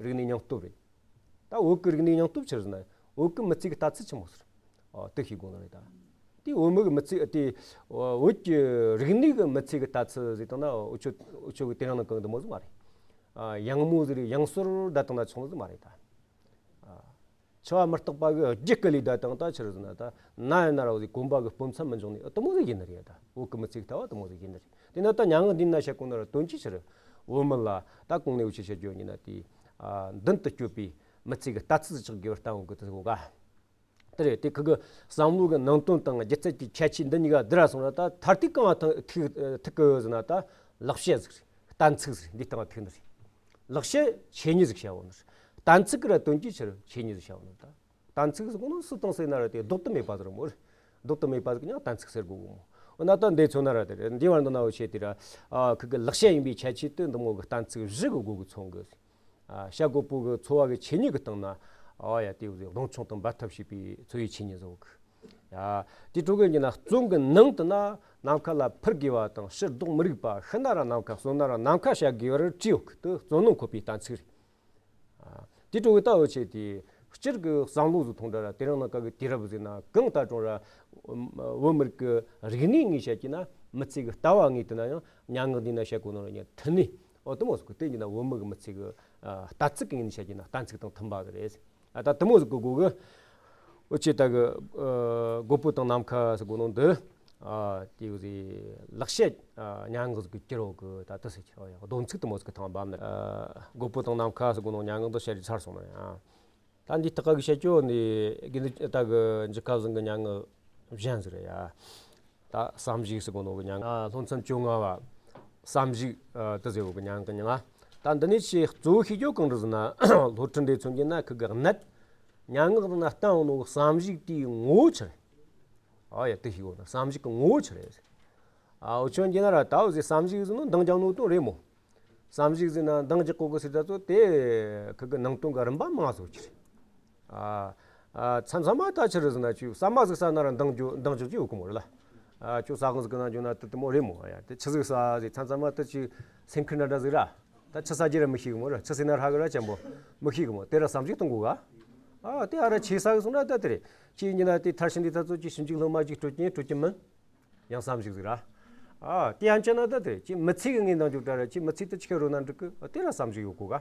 རིག་གནས་སྙིང་སྟོབས་རེད། ད་བོད་ཀྱི་རིག་གནས་སྙིང་སྟོབས་ཆི་རེད་ཟེར་ན། བོད་ཀྱི་མི་ཚེ་གི་ལྟ་ཚུལ་ཆི་མོ་ཟིག་རེད། ཨོ། དེ་ཤེས་དགོས་ནི་རེད་ད། དེ་བོད་མི་གི་མི་ཚེ། དེ་བོད་ཀྱི་རིག་གནས་གི་མི་ཚེ་གི་ལྟ་ཚུལ་ཟིག་བཏང་ན། འུ་ཆོ་འུ་ཆོ་གི་དེ་རིང་ནང་གང་འདི་མོ་ཟིག་མ་རེད། ཨ། ཡང་མོ་ཟིག་རེད། ཡང་སོར་བསྡད་བཏང་ན་ཆོག་ནི་ཟིག་མ་རེད་ད། ཨ། འཆི་བ་མི་རྟག་པ་གི་རྒྱུད་བསྐུལ་ལས་བསྡད་བཏང་ད་ཆི་རེད་ཟེར་ན། ད་ན་ཡིན་ན་ར་འོ་ཟིག་གོམ་པ་གི་སྤུ་མཚམས་མི་འབྱུང་ནི་དེ་མོ་ཟིག་ཡིན་ནི་རེད་ད། བོད་ཀྱི་མི་ཚེ་གི་ལྟ་བ་དེ་མོ་ཟིག་ཡིན་ནི་རེད། དེས་ན་ད་སྙན་ངག་འདི་ན་བཤད་གོ་ནོ་ར་དོན་གྱིས་ཆི་རེད། བོད་མི་ལ་ད་གོང་ནས་འུ་ཆོས་བཤད་རྒྱུ་ཡིན་ན། དེ། ཨ། མདུན་དུ་སྐྱོད་པའི་མི་ཚེ་གི་ལྟ་ཚུལ་ཆགས་དགོས་པར་བསྟན་འོང་གི། དེ་གོ་ག། དེ་རེད། དེ་ཁི་གི་བསམ་བློ་གི་ནང་དོན་དང་སྒྱུ་རྩལ་གྱི་ཁྱད་ཆོས་འདི་གཉིས་ཀ་བསྡུར་ར་སོང་ར། ད་མཐར་ཐུག་གང་ང་ཐུག་ཐུག་ཐུག་གི་ཟེར་ན། ད་ལེགས་བཤད་ཟིག་རེད། གཏན་ཚིགས་ཟིག་རེད། འདི་སྟེང་ང་ཐུག་ནི་རེད། ལེགས་བཤད་ཆོས་ཉིད་ཟིག་བྱ་བ་ནི་རེད། གཏན་ཚིགས་ཀྱི་ར་དོན་གྱིས་ཆི་རེད། ཆོས་ཉིད་ཟིག་བྱ་བ་ནི་རེད་ད། གཏན་ཚིགས་ཟེར་གོ་ནོ་སུ་དང་ཟེར་ན་ར་དེ་ལྡོག་ཏུ་མེད་པ་ཟིག་རེད་མོ། ལྡོག་ཏུ་མེད་པ་ཟིག་ཡང་གཏན་ཚིགས་ཟེར་དགོས་གི་མོ། འོ་ན་ད་འདི་མཚོན་ན་ར་དེ་རེད། འདི་བར་འདི་ན་འུ་ཆོས་དེ་ར། ཨ། ཁི་གི་ལེགས་བཤད་ཡིན་པའི་ཁྱད་ཆོས་དེ་འདི་མོ་གི་གཏན་ཚིགས་བཞི་གི་སྒོ་གིས་མཚོན་གི། ཨ། བྱ་དགོས་པོ་གི་འཚོ་བ་གི་ཆོས་ཉིད་ཀྱི་སྟེང་ན། ཨ་ཡ། དེ་འོ་ཟིག་གདོང་མཆོང་དང་འབད་འཐབ་བྱེད་པའི་འཚོ་བའི་ཆོས་ཉིད་ཟིག་ཡོད་གི། ཡ། དེ་འཕྲོ་གི་ཡིན་ན་རྩོམ་གི་ནང་དུ་ན། ནམ་མཁའ་ལ་འཕུར་དགོས་པ་དང་ཕྱིར་ལྡོག་མི་རིགས་པ། ཤི་ན་ར་ནམ་མཁའ་གསོན་ན་ར་ནམ་མཁའ་བྱ་དགོས་པར་བྲིས་ཡོད་གི། དེ་རྩོད་ནོ་འཁོད་པའི་གཏན་ཚིགས་རེད། ཨ། དེ་འཕྲོ་གི་ད་འུ་ཆོས་དེ་སྤྱིར་གི་བསམ་བློ་ཟིག་ཐོངས་ར། དེ་རིང་ནང་གི་དུས་རབས་ཟེར་ན་གང་ལྟར་ཀྱང་ར། བོད་མི་རིགས་ཀྱི་རིག་གནས་ངོས་བཤད་ཀྱི་ན། མི་ཚེ་གི་ལྟ་བ་ངོས་བསྡུ་ན་ཡང་། སྙན་ངག་འདི་ན་བཤད་གོ་ནོ་ར་ཡང་མཐུན་ནི། འོ། དེ་མོ་ཟིག་གི་དེ་ཡིན་ན་བོད་མི་གི་མི་ཚེ་གི། ཨ། ལྟ་ཚུལ་གི་ངོས་ནས་བཤད་ཀྱི་ན་གཏན་ཚིགས་དང་མཐུན་པ་ཟིག་རེད། ཨ། ད་དེ་མོ་ཟིག་གི་སྒོ་གི། འུ་ཆོས་ད་གི། ཨ། རྒོད་པོ་དང་ནམ་མཁའ་ཟེར་གོ་ནོ་འདི། ཨ། དེ་འོ་ཟིག་ལེགས་བཤད། ཨ། སྙན་ངག་ཟིག་གི་གྱུར་ཡོད་གི། ད་དེ་ཟེར་གྱི་ར་ཡ། སྡོམ་ཚིག་དེ་མོ་ཟིག་གི་ཐང་བབ་ནི། ཨ། རྒོད་པོ་དང་ནམ་མཁའ་ཟེར་གོ་ནོ་སྙན་ངག་འདི་བཤད་རྒྱུ་ཚར་སོང་ནི་ཡ། ད་འདི་ཐག་ག་གི་བཤད་རྒྱུ་ནི་དགེ་འདུན་ད་གི་འཇུ་སྐལ་བཟང་གི་སྙན་ངག་གཞན་ཟིག་རེད་ཡ། ད་བསམ་གཞིག་ཟེར་གོ་ནོ་གི་སྙན་ངག། ཨ། སློབ་ཚན་བཅོ་ལྔ་བ་བསམ་གཞིག། ཨ། དེ་ཟེར་བོ་གི་སྙན་ངག་གི་མིང་ང་། ད་འདི་ནས་ཆེས་གཙོ་བོ་ཤེས་རྒྱུ་གང་རེད་ཟེར་ན། སློབ་ཁྲིད་འདི་མཚོན་གྱི་ན་ཁི་གི་གནད། སྙན་ངག་ནང་བསྟན་ཡོད་ནོ་གི་བསམ་གཞིག་དེའི་ངོ་བོ་ཆི་རེད། ཨ་ཡ། དེ་ཤེས་དགོས་ན་བསམ་གཞིག་གི་ངོ་བོ་ཆི་རེད། ཨ། འུ་ཆོ་འདི་ན་ར་ད་འོ་ཟིག་བསམ་གཞིག་ཟེར་ནོ་འདང་རྒྱག་ནོ་དོན་རེད་མོ། བསམ་གཞིག་ཟེར་ན་འདང་རྒྱག་གོ་གི་ཟེར། ད་ཚོ་དེ་ཁི་གི་ནང་དོན་གི་རིམ་པ་མང་ཟིག་ཡོད་ཀྱི་རེད། ཨ། ཨ། མཚམས་མཚམས་མ་ད་ཆི་རེད་ཟེར་ན། ཁྱོས་ཟ་མ་ཟིག་ཟ་ན་ར་འདང་རྒྱོ་འདང་རྒྱག་རྒྱུ་ཡོད་གི་མོ་རེད་ལ། ཨ་ཁྱོད་ས་གང་ཟིག་གི་ནང་འཇོག་ན་དེ་དེ་མོ་རེད་མོ། ཡ་དེ་ཆི་ཟིག་ས་ཟིག་མཚམས་མཚམས་མ་དེ་ཅིག་སེམས་ཁུར་འདྲ་འདྲ་ཟིག་ར། ད་ཆི་ས་རྒྱུ་ར་མི་ཤེས་གི་མོ་ར། ཆི་ཟིག་ན་ཧྲ་གི་ར་ཅན་པོ་མི་ཤེས་གི་མོ། དེ་ར་བསམ་གཞིག་གཏོང་དགོས་ག། ཨ་དེ་ཨ་ར་ཆེ་ས་གི་སོང་ན་ད་དེ་རེད། ཁྱེད་ཡིན་ན་དེ་མཐར་ཕྱིན་དེ་ད་ཚོ་ཅིག་ཞིབ་འཇུག་སློབ་མ་ཅིག་སྤྲོད་ཀྱིན་སྤྲོད་ཀྱི་མིན། ཡང་བསམ་གཞིག་ཟིག་ར། ཨ་དེ་ཡང་བྱས་ན་ད་དེ་ཅིག་མི་ཚེ་གི་ངའི་འདང་རྒྱུ་འདྲ་ར། ཅིག་མི་ཚེ་དེ་ཆི་ཁེ་རོ་ན་འགྲིག་གི། ཨ་དེ་ར་བསམ་གཞིག་ཡོད་གོ་ག།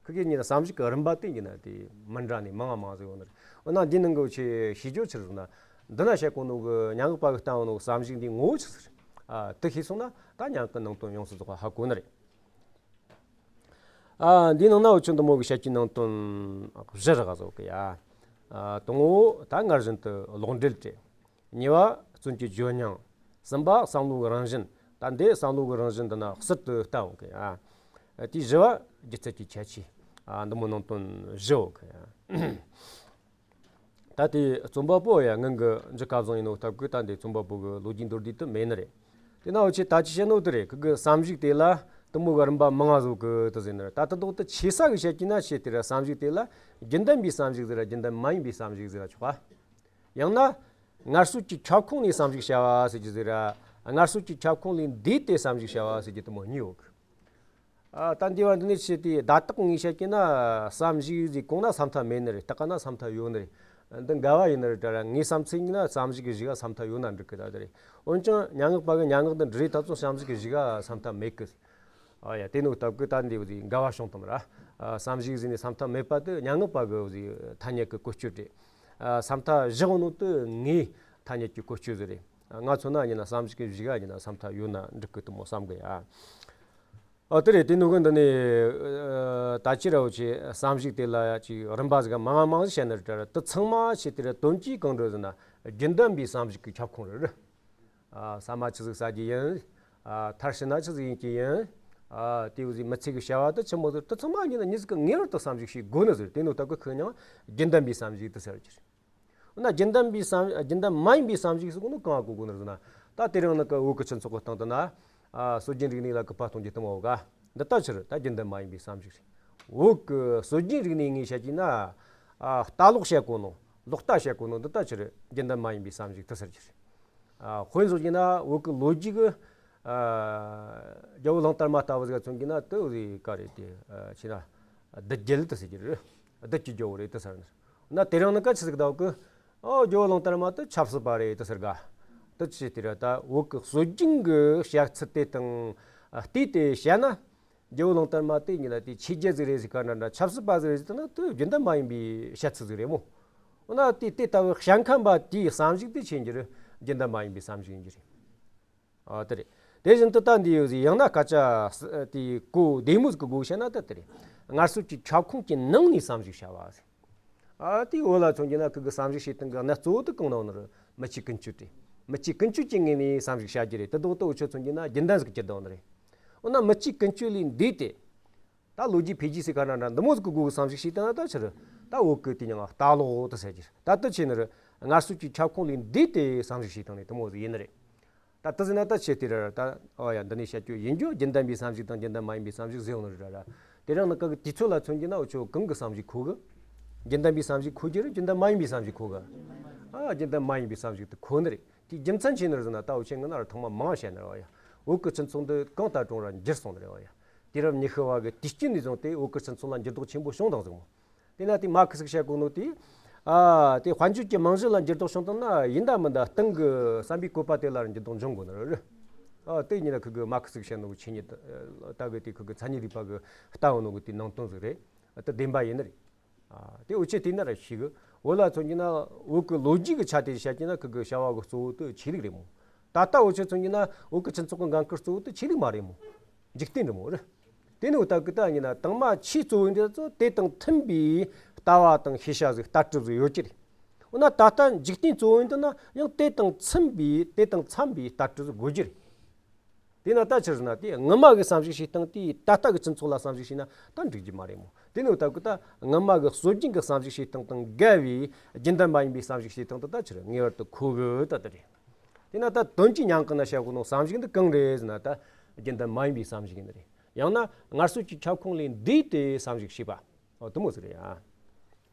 ཁི་གེ་ཉིད་ན་བསམ་གཞིག་གི་རིམ་པ་དེ་ཉིད་ན་དེ་མི་འདྲ་ནས་མང་ང་མང་ཟིག་ཡོད་ནི་རེད། འོ་ན་འདི་ནང་གི་ཆེ་ཤེས་རྒྱུ་ཆི་རེད་ཟེར་ན། འདི་ན་བཤད་གོ་ནོ་གི་སྙན་ངག་པ་གི་བསྟན་ནོ་གི་བསམ་གཞིག་འདི་ངོ་བོ་ཆི་ཟིག་རེད། ཨ་དེ་ཤེས་སོང་ན་ད་སྙན་ངག་གི་ནང་དོན་ཡོངས་སུ་རྫོགས་པ་ཧ་གོ་ནི་རེད། ཨ་འདི་ནང་ན་འུ་ཆོ་འདི་མོ་གི་བཤད་ཀྱི་ནང་དོན་བཞི་རེ་ག་ཟོ་གི་ཡ། ཨ་དང་པོ་ད་སྔར་བཞིན་དུ་ལོག་འགྲེལ་ཏེ། གཉིས་པ་བརྩོན་གྱི་ཇོ་སྙིང་། གསུམ་པ་བསམ་བློ་གི་རང་བཞིན། ད་འདི་བསམ་བློ་གི་རང་བཞིན་འདི་ན་གསར་དུ་བལྟ་འོང་གི། ཨ་དེའི་བཞི་པ་སྒྱུ་རྩལ་གྱི་ཁྱད་ཆོས། ཨ་འདི་མོ་ནང་དོན་བཞི་འོང་གི། ད་དེ་རྩོམ་པ་པོ་ཡ་ངང་གི་འཇུ་སྐལ་བཟང་ཡིན་ནོ་སྟབས་ཀྱིས་ད་འདི་རྩོམ་པ་པོ་གི་ལོ་རྒྱུས་མདོར་བསྡུས་དུ་མེད་ནི་རེད། དེ་ན་འུ་ཆོས་ད་ཅི་བཤད་ནོ་དེ་རེད། ཁི་གི་བསམ་གཞིག་དེ་ལ་དེ་མོ་གི་རིམ་པ་མང་ང་ཟིག་གི་དེ་ཟེར་ནི་རེད། ད་དེ་དོག་དེ་ཆེ་ས་གི་བཤད་ཀྱི་ན་ཆེ་དེ་ར་བསམ་གཞིག་དེ་ལ་རྒྱུན་ལྡན་པའི་བསམ་གཞིག་ཟེར་ར་རྒྱུན་ལྡན་མ་ཡིན་པའི་བསམ་གཞིག་ཟེར་ར་ཆོག་ག། ཡང་ན། ངལ་རྩོལ་གྱི་ཁྱབ་ཁོངས་ནས་བསམ་གཞིག་བྱ་བ་ཟེར་རྒྱུ་ཟིག་ར། ངལ་རྩོལ་གྱི་ཁྱབ་ཁོངས་ལས་འདས་ཏེ་བསམ་གཞིག་བྱ་བ་ཟེར་རྒྱུ་དེ་མོ་གཉིས་ཡོད་གི། ཨ་ད་འདི་བ་འདི་ནས་ཆེ་དེ་བརྡ་རྟགས་ངོས་བཤད་ཀྱི་ན་བསམ་གཞིག་ཟིག་གོང་ན་བསམ་ཐབས་མེད་ནི་རེད། ལྟག་ན་བསམ་ཐབས་ཡོད་ནི་རེད། འདི་འགལ་བ་ཡིན་ནི་རེད་དྲ་ར། ངའི་བསམ་ཚུལ་ཡིན་ན་བསམ་གཞིག་གི་གཞི་ག་བསམ་ཐབས་ཡོད་ན་འགྲིག་གི་ད་དེ་རེད། འོན་ཀྱང་སྙན་ངག་པ་གི་སྙན་ངག་འདི་འབྲི་རེས་ད་ཚོ་བསམ་གཞིག་གི་གཞི་ག་བསམ་ཐབས་མེད་གི། ཨ་ཡ་དེ་ནོ་སྟབས་ཀྱིས་ད་འདི་བ་ཟིག་འགལ་བ་བྱུང་དང་ར། ཨ་བསམ་གཞིག་ཟིག་ནས་བསམ་ཐབས་མེད་པ་དེ་སྙན་ངག་པ་གི་བ་ཟིག་ཐ་སྙད་ཀྱི་བཀོལ་སྤྱོད་རེད། ཨ་བསམ་ཐབས་བཞག་ནོ་དེ་ངའི་ཐ་སྙད་ཀྱི་བཀོལ་སྤྱོད་ཟིག་རེད། ང་མཚོན་ན་ཡིན་ན་བསམ་གཞིག་གི་གཞི་ག་ཡིན་ན་བསམ་ཐབས་ཡོད་ན་འགྲིག་གི་དེ་མོ་བསམ་གི་ཡ། ཨ་དེ་རེད། དེ་ནོ་གི་འདི་ནས་ཨ་ད་ཅི་ར་འུ་ཆོས་བསམ་གཞིག་དེ་ལ་ཡ་ཅིག་རིམ་པ་ཟིག་མང་ང་མང་ཟིག་བཤད་ནི་རེད་དྲ་ར། དེ་ཚང་མ་ཆེ་དེ་ར་དོན་གྱིས་གང་འགྲོ་ཟེར་ན་རྒྱུན་ལྡན་པའི་བསམ་གཞིག་གི་ཁྱབ་ཁོངས་རེད་རེད། ཨ་ཟ་མ་ཆི་ཟིག་ཟ་རྒྱུ་ཡིན། ཨ་མཐར་ཕྱིན་ན་ཆི་ཟིག་ཡིན་གྱི་ཡིན། ཨ་དེ་བ་ཟིག་མི་ཚེ་གི་བྱ་བ་དེ་ཆི་མོ་ཟིག་དེ་ཚང་མ་ཉིད་ནི་མྱི་ཟིག་གི་ངེས་པར་དུ་བསམ་གཞིག་བྱེད་དགོས་ནི་ཟིག་རེད། དེ་ནོ་སྟབས་ཀྱིས་ཁོ་ཡང་རྒྱུན་ལྡན་པའི་བསམ་གཞིག་དེ་ཟེར་གྱི་རེད། འོ་ན་རྒྱུན་ལྡན་པའི་བསམ་རྒྱུན་ལྡན་མ་ཡིན་པའི་བསམ་གཞིག་ཟེར་གོ་ནོ་གང་གོ་དགོས་ནི་ཟེར་ན། ད་དེ་རིང་ནི་ཀ་བོད་ཀྱི་སྤྱི་ཚོགས་ཀྱི་སྟེང་དུ་ན། ཨ་སྲོལ་རྒྱུན་རིག་གནས་ལ་གུས་པ་གཏོང་རྒྱུ་དེ་མོ་ག་འདི་ལྟ་ཆི་རེད། ད་རྒྱུན་ལྡན་མ་ཡིན་པའི་བསམ་གཞིག་རེད། བོད་ཀྱི་སྲོལ་རྒྱུན་རིག་གནས་ངོས་བཤད་ཀྱི་ན། ཨ་ལྟ་ཀློག་བྱེད་གོ་ནོ་ཀློག་ལྟ་བྱེད་གོ་ནོ་འདི་ལྟ་ཆི་རེད། རྒྱུན་ལྡན་མ་ཡིན་པའི་བསམ་གཞིག་དེ་ཟེར་གྱི་རེད། ཨ་དཔེ་བཞག་གི་ན་བོད་ཀྱི་ལོ་རྒྱུས་ཀྱི་ཨ་རྒྱལ་པོ་གླང་དར་མ་ལྟ་བུ་ཟིག་མཚོན་གྱི་ན་དེ་བ་ཟིག་ག་རེད། དེ་ཨ་ཆི་ན་བདུད་རྒྱལ་དེ་ཟེར་གྱི་རེད། བདུད་ཀྱི་རྒྱལ་པོ་རེད་དེ་ཟེར་ནི། ན་དེ་རིང་ནི་ཀ་ཆི་ཟིག་ལྟ་བུ་གི། ཨོ་རྒྱལ་པོ་གླང་དར་མ་དེ་ཆབ་སྲིད་པ་རེད་དེ་ཟེར་ག། དེ་ཆི་དེ་ར་ད་བོད་ཀྱི་སྲོལ་རྒྱུན་གྱི་བཤད་ཚུལ་དེ་དང་བལྟས་ཏེ་བཤད་ན། རྒྱལ་པོ་གླང་དར་མ་དེ་ཉིད་ལ་དེ་ཆོས་རྒྱལ་ཟིག་རེད་ཟེར་ག་འདྲ་འདྲ། ཆབ་སྲིད་པ་ཟིག་རེད་ཟེར་ན་དེ་རྒྱུན་ལྡན་མ་ཡིན་པའི་བཤད་ཚུལ་ཟིག་རེད་མོ། འོ་ན་དེ་དེ་ལྟ་བུ་བཤད་མཁན་པ་དེའི་བསམ་གཞིག་དེ་ཆི་ཡིན་རྒྱུ་རེད། རྒྱུན་ལྡན་མ་ཡིན་པའི་བསམ་གཞིག་ཡིན་རྒྱུ་རེད། ཨ་དེ་རེད། དེ་བཞིན་དུ་ད་འདི་ཡོད་ཟིག་ཡང་ན་སྐད་ཆ་དེ་གོ་བདེ་མོ་ཟིག་གི་སྒོ་བཤད་ན་ད་དེ་རེད། ངལ་རྩོལ་གྱི་ཁྱབ་ཁོངས་ཀྱི་ནང་ནས་བསམ་གཞིག་བྱ་བ་ཟེར། ཨ་དེ་བོད་ལ་མཚོན་གྱི་ན་ཁི་གི་བསམ་གཞིག་བྱེད་སྟངས་ཀྱི་གནད་གཙོ་བོ་དེ་གང་ན་ཡོད་ནི་རེད། མི་ཆོས་ཀུན་སྤྱོད་དེ། མི་ཆོས་ཀུན་སྤྱོད་ཀྱི་ངོས་ནས་བསམ་གཞིག་བྱ་རྒྱུ་རེད། དེ་དོག་དེ་འུ་ཆོས་མཚོན་གྱི་ན་རྒྱུན་ལྡན་ཟིག་གྱུར་བསྡད་ཡོད་ནི་རེད། འོ་ན་མི་ཆོས་ཀུན་སྤྱོད་ལས་འདས་ཏེ། ད་ལོ་རྒྱུས་འཕེལ་རྒྱས་ཟེར་ག་འདྲ་འདྲ་འདི་མོ་ཟིག་གི་སྒོ་གི་བསམ་གཞིག་བྱས་བཏང་ན་ད་ཆི་རེད། ད་བོད་གི་དེ་ཉིད་ལ་ལྟ་ཀློག་དེ་ཟེར་རྒྱུ་རེད། ད་དེ་ཆི་ནི་རེད། ངལ་རྩོལ་གྱི་ཁྱབ་ཁོངས་ལས་འདས་ཏེ་བསམ་གཞིག་བྱས་བཏང་ནས་དེ་མོ་ཟིག་ཡིན་ནི་རེད། ད་དེ་ཟེར་ན་ད་ཆི་དེ་རེད། ད་ཨོ་ཡ་འདི་ནས་བཤད་རྒྱུ་ཡིན་རྒྱུ་རྒྱུན་ལྡན་པའི་བསམ་གཞིག་དང་རྒྱུན་ལྡན་མ་ཡིན་པའི་བསམ་གཞིག་ཟེར་ཡོང་ནི་རེད་ར། དེ་རིང་ནི་ག་གི་དུས་ཚོད་ལ་མཚོན་གྱི་ན་འུ་ཆོ་གང་གི་བསམ་གཞིག་གོ་གི། རྒྱུན་ལྡན་པའི་བསམ་གཞིག་གོ་རྒྱུ་རེད། རྒྱུན་ལྡན་མ་ཡིན་པའི་བསམ་གཞིག་གོ་གི། ཨ་རྒྱུན་ལྡན་མ་ཡིན་པའི་བསམ་གཞིག་དེ་གོ་ནི་རེད། དེའི་རྒྱུ་མཚན་ཆི་ནི་རེད་ཟེར་ན། ད་འུ་ཆོས་སྔོན་ན་ར་ཐེངས་མ་མང་བཤད་ནི་རེད་བ་ཡ། བོད་གི་སྤྱི་ཚོགས་འདི་གང་ལྟར་གྲོང་ར་འགྱུར་སོང་ནི་རེད་བ་ཡ། དུས་རབས་ཉི་ཤུ་བ་གི་དུས་དཀྱིལ་ནས་བཟུང་སྟེ་བོད་གི་སྤྱི་ཚོགས་ལ་འགྱུར་ལྡོག་ཆེན་པོ་བྱུང་བཏང་ཟིག་མོ། དེས་ན་དེ་མ་ཁི་ཟིག་བཤད་གོ་ནོ་དེ། ཨ་དེ་དཔལ་འབྱོར་གྱི་རྨང་གཞི་ལ་འགྱུར་ལྡོག་བྱུང་བཏང་ན་ཡིན་ད་མིན་ད་སྟེང་གི་བསམ་པའི་བཀོད་པ་དེ་ལ་ར་འགྱུར་ལྡོག་འབྱུང་དགོས་ནི་རེད། ཨ་དེ་ཉིད་ལ་ཁི་གི་མ་ཁི་ཟིག་བཤད་ནོ་གི་ཆོས་ཉིད་ད་གི་དེ་ཁི་གི་མཚན་ཉིད་རིག་པ་གི་ལྟ་བ་ནོ་གི་དེ་ནང་དོན་ཟིག་རེད། ཨ་དེ་བདེན་པ་ཡིན་ནི་རེད། ཨ་དེ་འུ་ཆོས་དེ་ན་ར་ཤེས་གི། བོད་ལ་མཚོན་གྱི་ན་བོད་ཀྱི་ལོ་རྒྱུས་ཀྱི་ཆ་དེ་བཤད་ཀྱི་ན་ཁི་གི་བྱ་བ་གི་གཙོ་བོ་དེ་ཆོས་ལུགས་རེད་མོ། ད་ལྟ་འུ་ཆོས་མཚོན་གྱི་ན་བོད་ཀྱི་སྤྱི་ཚོགས་ཀྱི་འགན་ཁུར་གཙོ་བོ་དེ་ཆོས་ལུགས་མ་རེད་མོ། འཇིག་རྟེན་རེད་མོ་རེད། དེ་ནི་འུ་ད་གི་ད་ཡིན་ན་དང་མ་ཆོས་གཙོ་བོ་འདི་ཚོ་དེ་དང་མཐུན་པའི་ལྟ་བ་དང་ཤེས་བྱ་ཟིག་ལྟ་གྲུབ་ཟིག་ཡོད་ཀྱི་རེད། འོ་ན་ད་ལྟ་འཇིག་རྟེན་གཙོ་བོ་འདི་ན་ཡང་དེ་དང་མཚུན་པའི་དེ་དང་འཚམ་པའི་ལྟ་གྲུབ་ཟིག་དགོས་ཀྱི་རེད། དེས་ན་ད་ཆི་རེད་ཟེར་ན། དེ་སྔོན་མ་གི་བསམ་གཞིག་བྱེད་སྟངས་དེས་ད་ལྟ་གི་སྤྱི་ཚོགས་ལ་བསམ་གཞིག་བྱས་ན་ད་འགྲིག་རྒྱུ་མ་རེད་མོ། དེ་ནི་འུ་ད་གི་ད་སྔོན་མ་གི་སྲོལ་རྒྱུན་གི་བསམ་གཞིག་བྱེད་སྟངས་དང་འགལ་བའི་རྒྱུན་ལྡན་མ་ཡིན་པའི་བསམ་གཞིག་བྱེད་སྟངས་དེ་ད་ཆི་རེད། ངེས་པར་དུ་ཁོ་གི་ད་དེ་རེད། དེས་ན་ད་དོན་གྱི་ཉམས་ཀྱི་ན་བཤད་གོ་ནོ་བསམ་གཞིག་འདི་གང་རེད་ཟེར་ན། ད་རྒྱུན་ལྡན་མ་ཡིན་པའི་བསམ་གཞིག་ཡིན་ནི་རེད། ཡང་ན་ངལ་རྩོལ་གྱི་ཁྱབ་ཁོངས་ལས་འདས་ཏེ་བསམ་གཞིག་བྱས་པ། ཨོ་དེ་མོ་ཟིག་རེད་ཡ།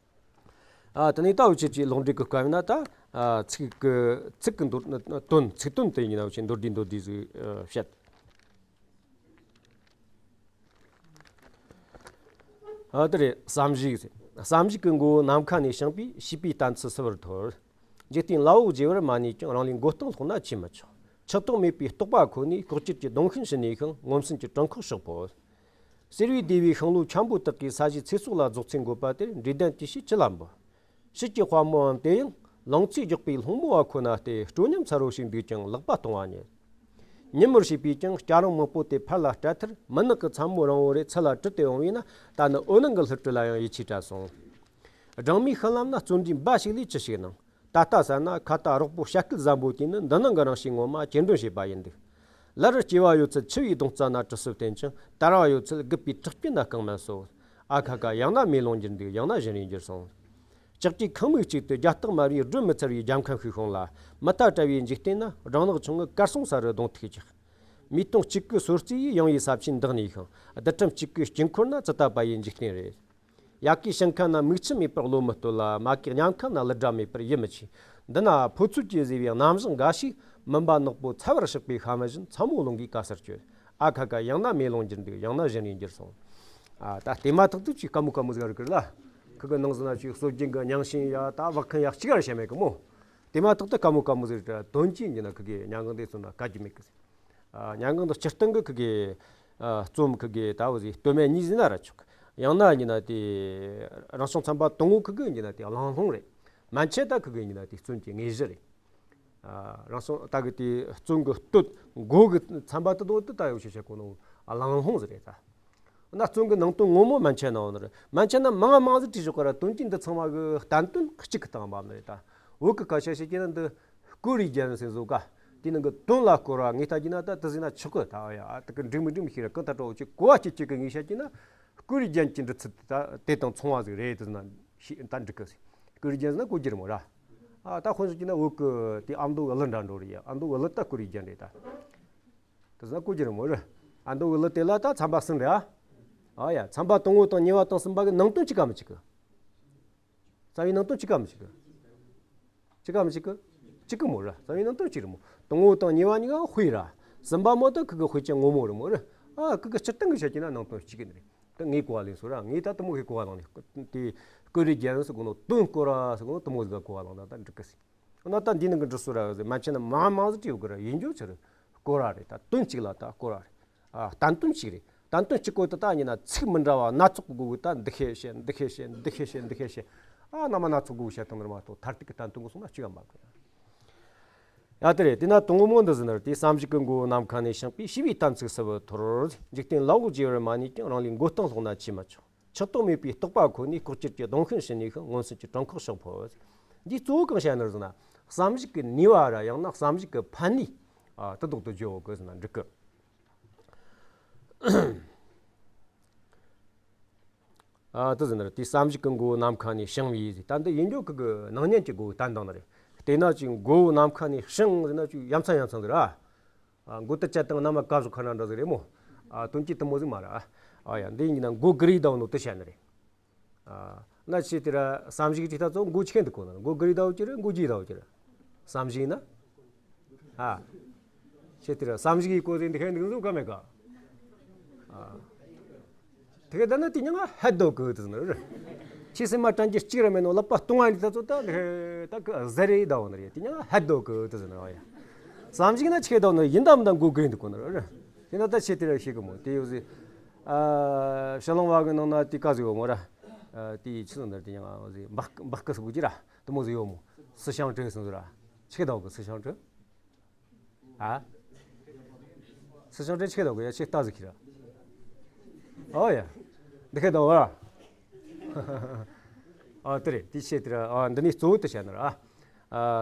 ཨ། དེ་ནས་ད་འུ་ཆོས་ཀྱི་ལོག་འགྲེལ་གྱི་སྐབས་ན་ད། ཨ། ཚིག་གི་ཚིག་གི་མདོར་དོན། ཚིག་དོན་དེ་ཡིན་ན་འུ་ཆོས་མདོར་བསྡུས་མདོར་བསྡུས་ཟིག་ཨ། བཤད། ཨ། དེ་རེད། བསམ་གཞིག་ཟེར། བསམ་གཞིག་གི་མགོ་བོ་ནམ་མཁའ་ནས་བྱིངས་པས། བྱིས་པའི་གཏན་ཚིགས་སིལ་བུར་འཐོར། འཇིག་རྟེན་ལ་བོ་བརྗེ་བར་མ་ནུས་ཀྱང་། རང་ལུས་མགོ་རྟིང་སློག་ན་ཅིས་མི་ཆོག། ཆགས་རྟོགས་མེད་པའི་རྟོག་པ་ཁོ་ནས། ལྐོག་གྱུར་གྱི་གདོང་ཤིན་ཕྱི་ནས་ཤིང་། མངོན་སུམ་གྱི་གྲངས་ཁེགས་ཕྱོགས་པོ། སེར་བའི་སྡེ་བའི་ཤིང་ལོ་འཁྱམ་པོ་དག་གིས། ས་གཞིའི་ཚེ་སྲོག་ལ་རྫོགས་ཚད་འགོད་པ་དེར། འབྲས་ལྡན་དེ་ཕྱིར་ཅི་ལ་འབུལ། ཕྱིས་ཀྱི་དཔའ་མོའམ་དེ་ཡང་། ལང་ཚོས་རྒྱགས་པའི་སློང་མོ་བ་ཁོ་ན་སྟེ། སྤྲོ་ཉམས་ཚ་རོ་ཞིག་འདུག་ཀྱང་ལག་པ་གཏོང་བ་ཉིད། ཉིན་མོར་བྱས་པས་ཀྱང་སྐྱ་རེངས་མང་པོ་དེ་ཕར་ལ་སྤྲད་མཐར། མུན་ནག་གི་མཚན་མོ་རིང་བོ་རེ་ཚུར་ལ་དྲུད་དེ་འོང་བས་ན། ད་ནི་འོད་སྣང་གི་ལྷུ་སྤྲུལ་ལ་ཡང་ཡིད་ཆེས་བྲལ་སོང་། སྦྲང་མའི་ཤུལ་ལམ་ན་བརྩོན་འགྲུས་འབའ་ཞིག་ལས་ཅི་ཞིག་སྣང་། ད་ལྟ་ཟེར་ན་ཁ་ཏ་རོག་པོ་བྱ་སྐད་ཟན་པོ་དེ་ནི། འདི་སྣང་གི་རང་བཞིན་ངོ་མ་ཅི་འདྲ་བྱེད་པ་ཡིན་འདུག། ལར་སྐྱེ་བ་ཡོད་ཚད་འཆི་བའི་གདུང་རྩ་ན་གྲི་སུབ་བསྟན་ཅིང་། དར་བ་ཡོད་ཚད་རྒུད་པའི་ཁྲག་རྐྱེན་ན་རྐང་མ་སོ། ཨ་ཁ་ཁ་ཡང་ན་མེ་ལོང་འགྱུར་འདུག། ཡང་ན་བཞིན་རས་འགྱུར་སོང་། ལྕགས་ཀྱི་ཁང་མིག་གཅིག་ཏུ་རྒྱ་སྟག་དམར་བའི་སྒྲོན་མི་ཚར་བའི་རྒྱལ་ཁམས་ཤིག་ཤོང་ལ། མུ་མཐའ་བྲལ་བའི་འཇིག་རྟེན་ན། སྦྲང་ནག་ཆུང་ངུ་གར་སོང་ས་རུ་གདོང་ཐུག་ཅིག། མིའི་སྟོང་གཅིག་གི་སོ་རྩིས་ཡིས། ཡང་བའི་ས་ཆེན་འདག་ནས་ཤིང་། རྡུལ་ཕྲན་གཅིག་གི་དཀྱིལ་འཁོར་ན། ཙི་ཏ་པ་ཡི་འཇིག་རྟེན་རེད། ཡ་གིའི་ཞིང་ཁ་ན་མིག་ཆུ་མེད་པར་བློ་མི་གཏོད་ལ། མ་གིའི་ཉམས་ཁ་ན་གླུ་སྒྲ་མེད་པར་ཡིད་མི་ཆེས། འདི་ན་ཕོ་ཚོད་ཀྱིས་བཟོས་པའི་རྣམ་གཞག་འགའ་ཞིག། མུན་པ་ནག་པོ་ཚ་བར་བསྲེགས་པའི་ཤ་མི་བཞིན། མཚན་མོ་རླུང་གིས་ག་སར་བསྐྱོད། ཨ་ཁ་ཁ་ཡང་ན་མེ་ལོང་འགྱུར་འདུག། ཡང་ན་བཞིན་རས་འགྱུར་སོང་། ཨ། ད་བལྟས་མ་ཐག་ཏུ་ཅིག་དཀའ་མོ་དཀའ་མོ་ཟིག་རེད་ཀི་ལ། ཁི་གི་ནང་ཟིན་ན་ཅིག་སྲོལ་རྒྱུན་གི་རྙིང་ཞེན་ཡ། ད་བག་འཁུམས་ཡ་གཅིག་ར་བྱས་མེད་གི་མོ། བལྟས་མ་ཐག་ཏུ་དཀའ་མོ་དཀའ་མོ་ཟིག་རེད། དོན་གྱིས་ཡིན་ན་ཁི་གི་སྙན་ངག་འདི་ཚོ་ན་དཀའ་རྒྱུ་མེད་གི། ཨ། སྙན་ངག་འདི་སྤྱིར་བཏང་གི་ཁི་གི། ཨ། རྩོམ་ཁི་གི་ད་བོ་ཟིག་སྟོད་སྨད་གཉིས་ཟེར་ན་ར་ཆོག། ཡང་ན་ཡིན་ན་དེ་རང་བྱུང་ཚན་པ་དང་བོ་ཁི་གི་ཡིན་ན་དེ་གླེང་སློང་རེད། མན་ཆད་ད་ཁི་གི་ཡིན་ན་དེ་རྩོམ་གྱི་དངོས་གཞི་རེད། ཨ། རང་བྱུང་ད་གི་དེ་རྩོམ་གི་སྟོད་མགོ་གི་ཚན་པ་དེ་དང་དེ་ད་ཡོད་ཤེས་བྱ་གོ་ནོ་གླེང་སློང་ཟིག་རེད་ད། ན་རྩོམ་གི་ནང་དོན་ངོ་མ་མན་ཆད་ན་འོ་ན་རེད། མན་ཆད་ན་མང་ང་མང་ཟིག་བྲིས་ཞོག་ག་ར། དོན་གྱིས་འདི་ཚང་མ་གི་བསྟན་དོན་གཅིག་གི་སྟེང་འབབ་ནི་རེད་ད། བོད་གི་སྐད་ཆ་བཤད་ཀྱི་ན་འདི་བསྐུར་བའི་རྒྱན་ཟེར་བཟོ་ག། དེ་ནང་གི་དོན་ལ་བསྐུར་བ་ངས་ལྟ་རྒྱུ་ན་ད་དེ་ཟེར་ན་ཆོག་གི། ད་ཡ་དེ་གི་འགྲིག་མི་འགྲིག་མི་ཤེས་ར། གང་ལྟར་འགྲོ་འུ་ཆོས་གོ་བ་སྐྱིད་སྐྱིད་གི་ངས་བཤད་ཀྱི་ན། བསྐུར་བའི་རྒྱན་གྱི་འབྲི་ཚུལ་དེ་ད་དེ་དང་མཚུངས་པ་ཟིག་རེད། དེ་ཟེར་ན་ཤེས་ད་འགྲིག་གི་ཟེར། བསྐུར་བའི་རྒྱན་ཟེར་ན་གོ་རྒྱུ་རེད་མོ་ར། ཨ། ད་དཔེ་བཞག་གི་ན་བོད་གི་དེ་ཨ་མདོ་གི་གླུ་འདྲ་འགྲོ་རེད་ཡ། ཨ་མདོ་གི་གླུ་ད་བསྐུར་བའི་རྒྱན་རེད་ད། དེ་ཟེར་ན་གོ་རྒྱུ་རེད་མོ་ར། ཨ་མདོ་གི་གླུ་དེ་ལ་ད་ཚན་པ་གསུམ་རེད་ཨ། ཨ་ཡ། ཚན་པ་དང་བོ་དང་གཉིས་པ་དང་གསུམ་པ་གི་ནང་དོན་གཅིག་ག་མི་གཅིག་གི། རྩ་བའི་ནང་དོན་གཅིག་ག་མི་གཅིག་གི། གཅིག་ག་མི་གཅིག་གི། གཅིག་གི་མོ་ར། རྩ་བའི་ནང་དོན་གཅིག་རེད་མོ། དང་བོ་དང་གཉིས་པ་གཉིས་ཀ་དཔེ་ར། གསུམ་པ་མོ་ད་ཁི་གི་དཔེ་ཅན་ངོ་མ་རེད་མོ་ར། ཨ། ཁི་གི་སྤྱིར་བཏང་གི་བཤད་ཀྱི་ན་ནང་དོན་གཅིག་གི་ནི་རེད། ད་ངས་གོ་བ་ལེན་སོང་ར། ངས་ད་དེ་མོ་གི་གོ་བ་བླངས་ནས་དེ་བསྐུར་བའི་རྒྱན་ཟེར་གོ་ནོ། དོན་བསྐུར་བ་ཟེར་གོ་ནོ་དེ་མོ་ཟིག་ག་གོ་བ་བླངས་ན་ད་འགྲིག་གི་ཟེར། འོ་ན་ད་འདི་ནང་གི་འབྲི་སྲོལ་ར་ཟེར། མན་ཆད་ན་མང་མང་ཟིག་བྲིས་ཡོད་གི་ར། ཡིན་རྒྱུ་ཆི་རེད། བསྐུར་བ་རེད། ད་དོན་གཅིག་ལ་ད་བསྐུར་བ་རེད། ཨ། བསྟན་དོན་གཅིག་རེད། བསྟན་དོན་གཅིག་པོ་དེ་ད་ཡིན་ན་ཚིག་མི་འདྲ་བ་སྣ་ཚོགས་གི་སྒོ་གི་ད་འདི་བཤད་བཤད། འདི་བཤད་བཤད། འདི་བཤད་བཤད། འདི་བཤད་བཤད། ཨ། རྣམ་པ་སྣ་ཚོགས་སྒོ་གི་བཤད་སྟངས་འདི་མ་གཏོགས་མཐར་ཐུག་གི་བསྟན་དོན་གི་སོང་ན་གཅིག་ཡང་མ་གོ་ཡ། ཡ། དེ་རེད། དེ་ན་དང་བོ་མོ་འདི་ཟེར་ན་ར། དེ་བསམ་གཞིག་གི་མགོ་བོ་ནམ་མཁའ་ནས་བྱིངས་པས། བྱིས་པའི་གཏན་ཚིགས་སིལ་བུར་འཐོར། འཇིག་རྟེན་ལ་བོ་བརྗེ་བར་མ་ནུས་ཀྱང་། རང་ལུས་མགོ་རྟིང་སློག་ན་ཅིས་མི་ཆོག། ཆགས་རྟོགས་མེད་པའི་རྟོག་པ་ཁོ་ནས། ལྐོག་གྱུར་གྱི་གདོང་ཤིན་ཕྱི་ནས་ཤིང་། མངོན་སུམ་གྱི་གྲངས་ཁེགས་ཕྱོགས་པོ། འདིས་གཙོ་བོ་གང་བཤད་ནི་རེད་ཟེར་ན། བསམ་གཞིག་གི་ནུས་པ་ར། ཡང་ན་བསམ་གཞིག་གི་ཕན་ནུས། ཨ། དེ་ལྡོག་ཏུ་བརྗོད་གོ་ཟེར་ན་འགྲིག་གི། ཨ། དེ་ཟེར་ན་ར། དེ་བསམ་གཞིག་གི་མགོ་བོ་ནམ་མཁའ་ནས་བྱིངས་པས་ཟེར། ད་འདི་ཡིན་རྒྱུ་ཁི་གི་སྣང་བརྙན་གྱི་སྒོ་བོ་བསྟན་སྟངས་ནི་རེད། བལྟས་ན་ཅིག་མགོ་བོ་ནམ་མཁའ་ནས་བྱིངས་ཟེར་ན་ཅིག་ཡ་མཚན་ཡ་མཚན་ཟིག་ར། ཨ། མགོ་དེ་བཅད་བཏང་ན་མ་ཀ་བཞག་ཁ་ན་འདྲ་ཟིག་རེད་མོ། ཨ། དོན་གྱིས་དེ་མོ་ཟིག་མ་རེད། ཨ་ཡ། འདི་ཡིན་ན་མགོ་སྒུར་རེ་ཟླ་བོ་ནོ་དེ་བཤད་ནི་རེད། ཨ། ན་ཆེ་དེ་ར་བསམ་གཞིག་ཅིག་ད་ཚོ་མགོ་ཆེ་འདུག་གོ་ན། མགོ་སྒུར་རེ་ཟླ་བོ་ཅི་རེད། མགོ་རྒྱས་ཟླ་བོ་ཅི་རེད། བསམ་གཞིག་ན། ཨ། ཆེ་དེ་ར་བསམ་གཞིག་གི་གོ་དེ་འདི་ཁ་འདུག་འཛུགས་ག་མེད་ག། ཨ། དེ་ག་ད་ན་དེ་ཉང་ང་ཧད་དོ་གི་དེ་ཟེར་ནི་རེད། ཁྱེད་སེམས་མ་དྲན་རྒྱུ་གཅིག་ར་མེད་ནོ། ལག་པ་སྟོང་བ་ནི་ད་ཚོ་ད་ད་གི་ཟེར་རེ་ཟླ་བོ་ནི་རེད། དེ་ཉང་ང་ཧད་དོ་གི་དེ་ཟེར་ནི་རེད། ཨ་ཡ། བསམ་གཞིག་ན་ཆེ་ཟླ་བོ་ནི་ཡིན་ད་མིན་ད་མགོ་སྒུར་འདུག་གོ་ནི་རེད། དེ་ན་ད་ཆེ་དེ་ར་ཤེས་གི་མོ། དེ་ཡོད་ཟེར། ཨ། ཕྱི་གླིང་བ་གི་ནང་ན་དེ་ག་ཟིག་ཡོད་མོ་ར། ཨ། དེ་ཆི་ཟེར་ན་དེ་ཉང་ང་ཟེར། འབག་འབག་གི་སུ་གི་ར་དེ་མོ་ཟིག་ཡོད་མོ། སི་ཤང་ཀྲེ་ཟེར་ཟེར་ར། ཆེ་ཟླ་བོ་གི་སི་ཤང་ཀྲེ། ཨ། སི་ཤང་ཀྲེ་ཆེ་ཟླ་བོ་གི་ཡ་ཆེ་ལྟ་ཟིག་ཁི་ར། ཨོ་ཡ། འདི་ཁ་ཟླ་བོ་ར། ཨ། དེ་རེད། དེ་ཆེ་དེ་ར། ཨ། འདི་ནས་གཙོ་བོ་དེ་བཤད་ནི་ར། ཨ།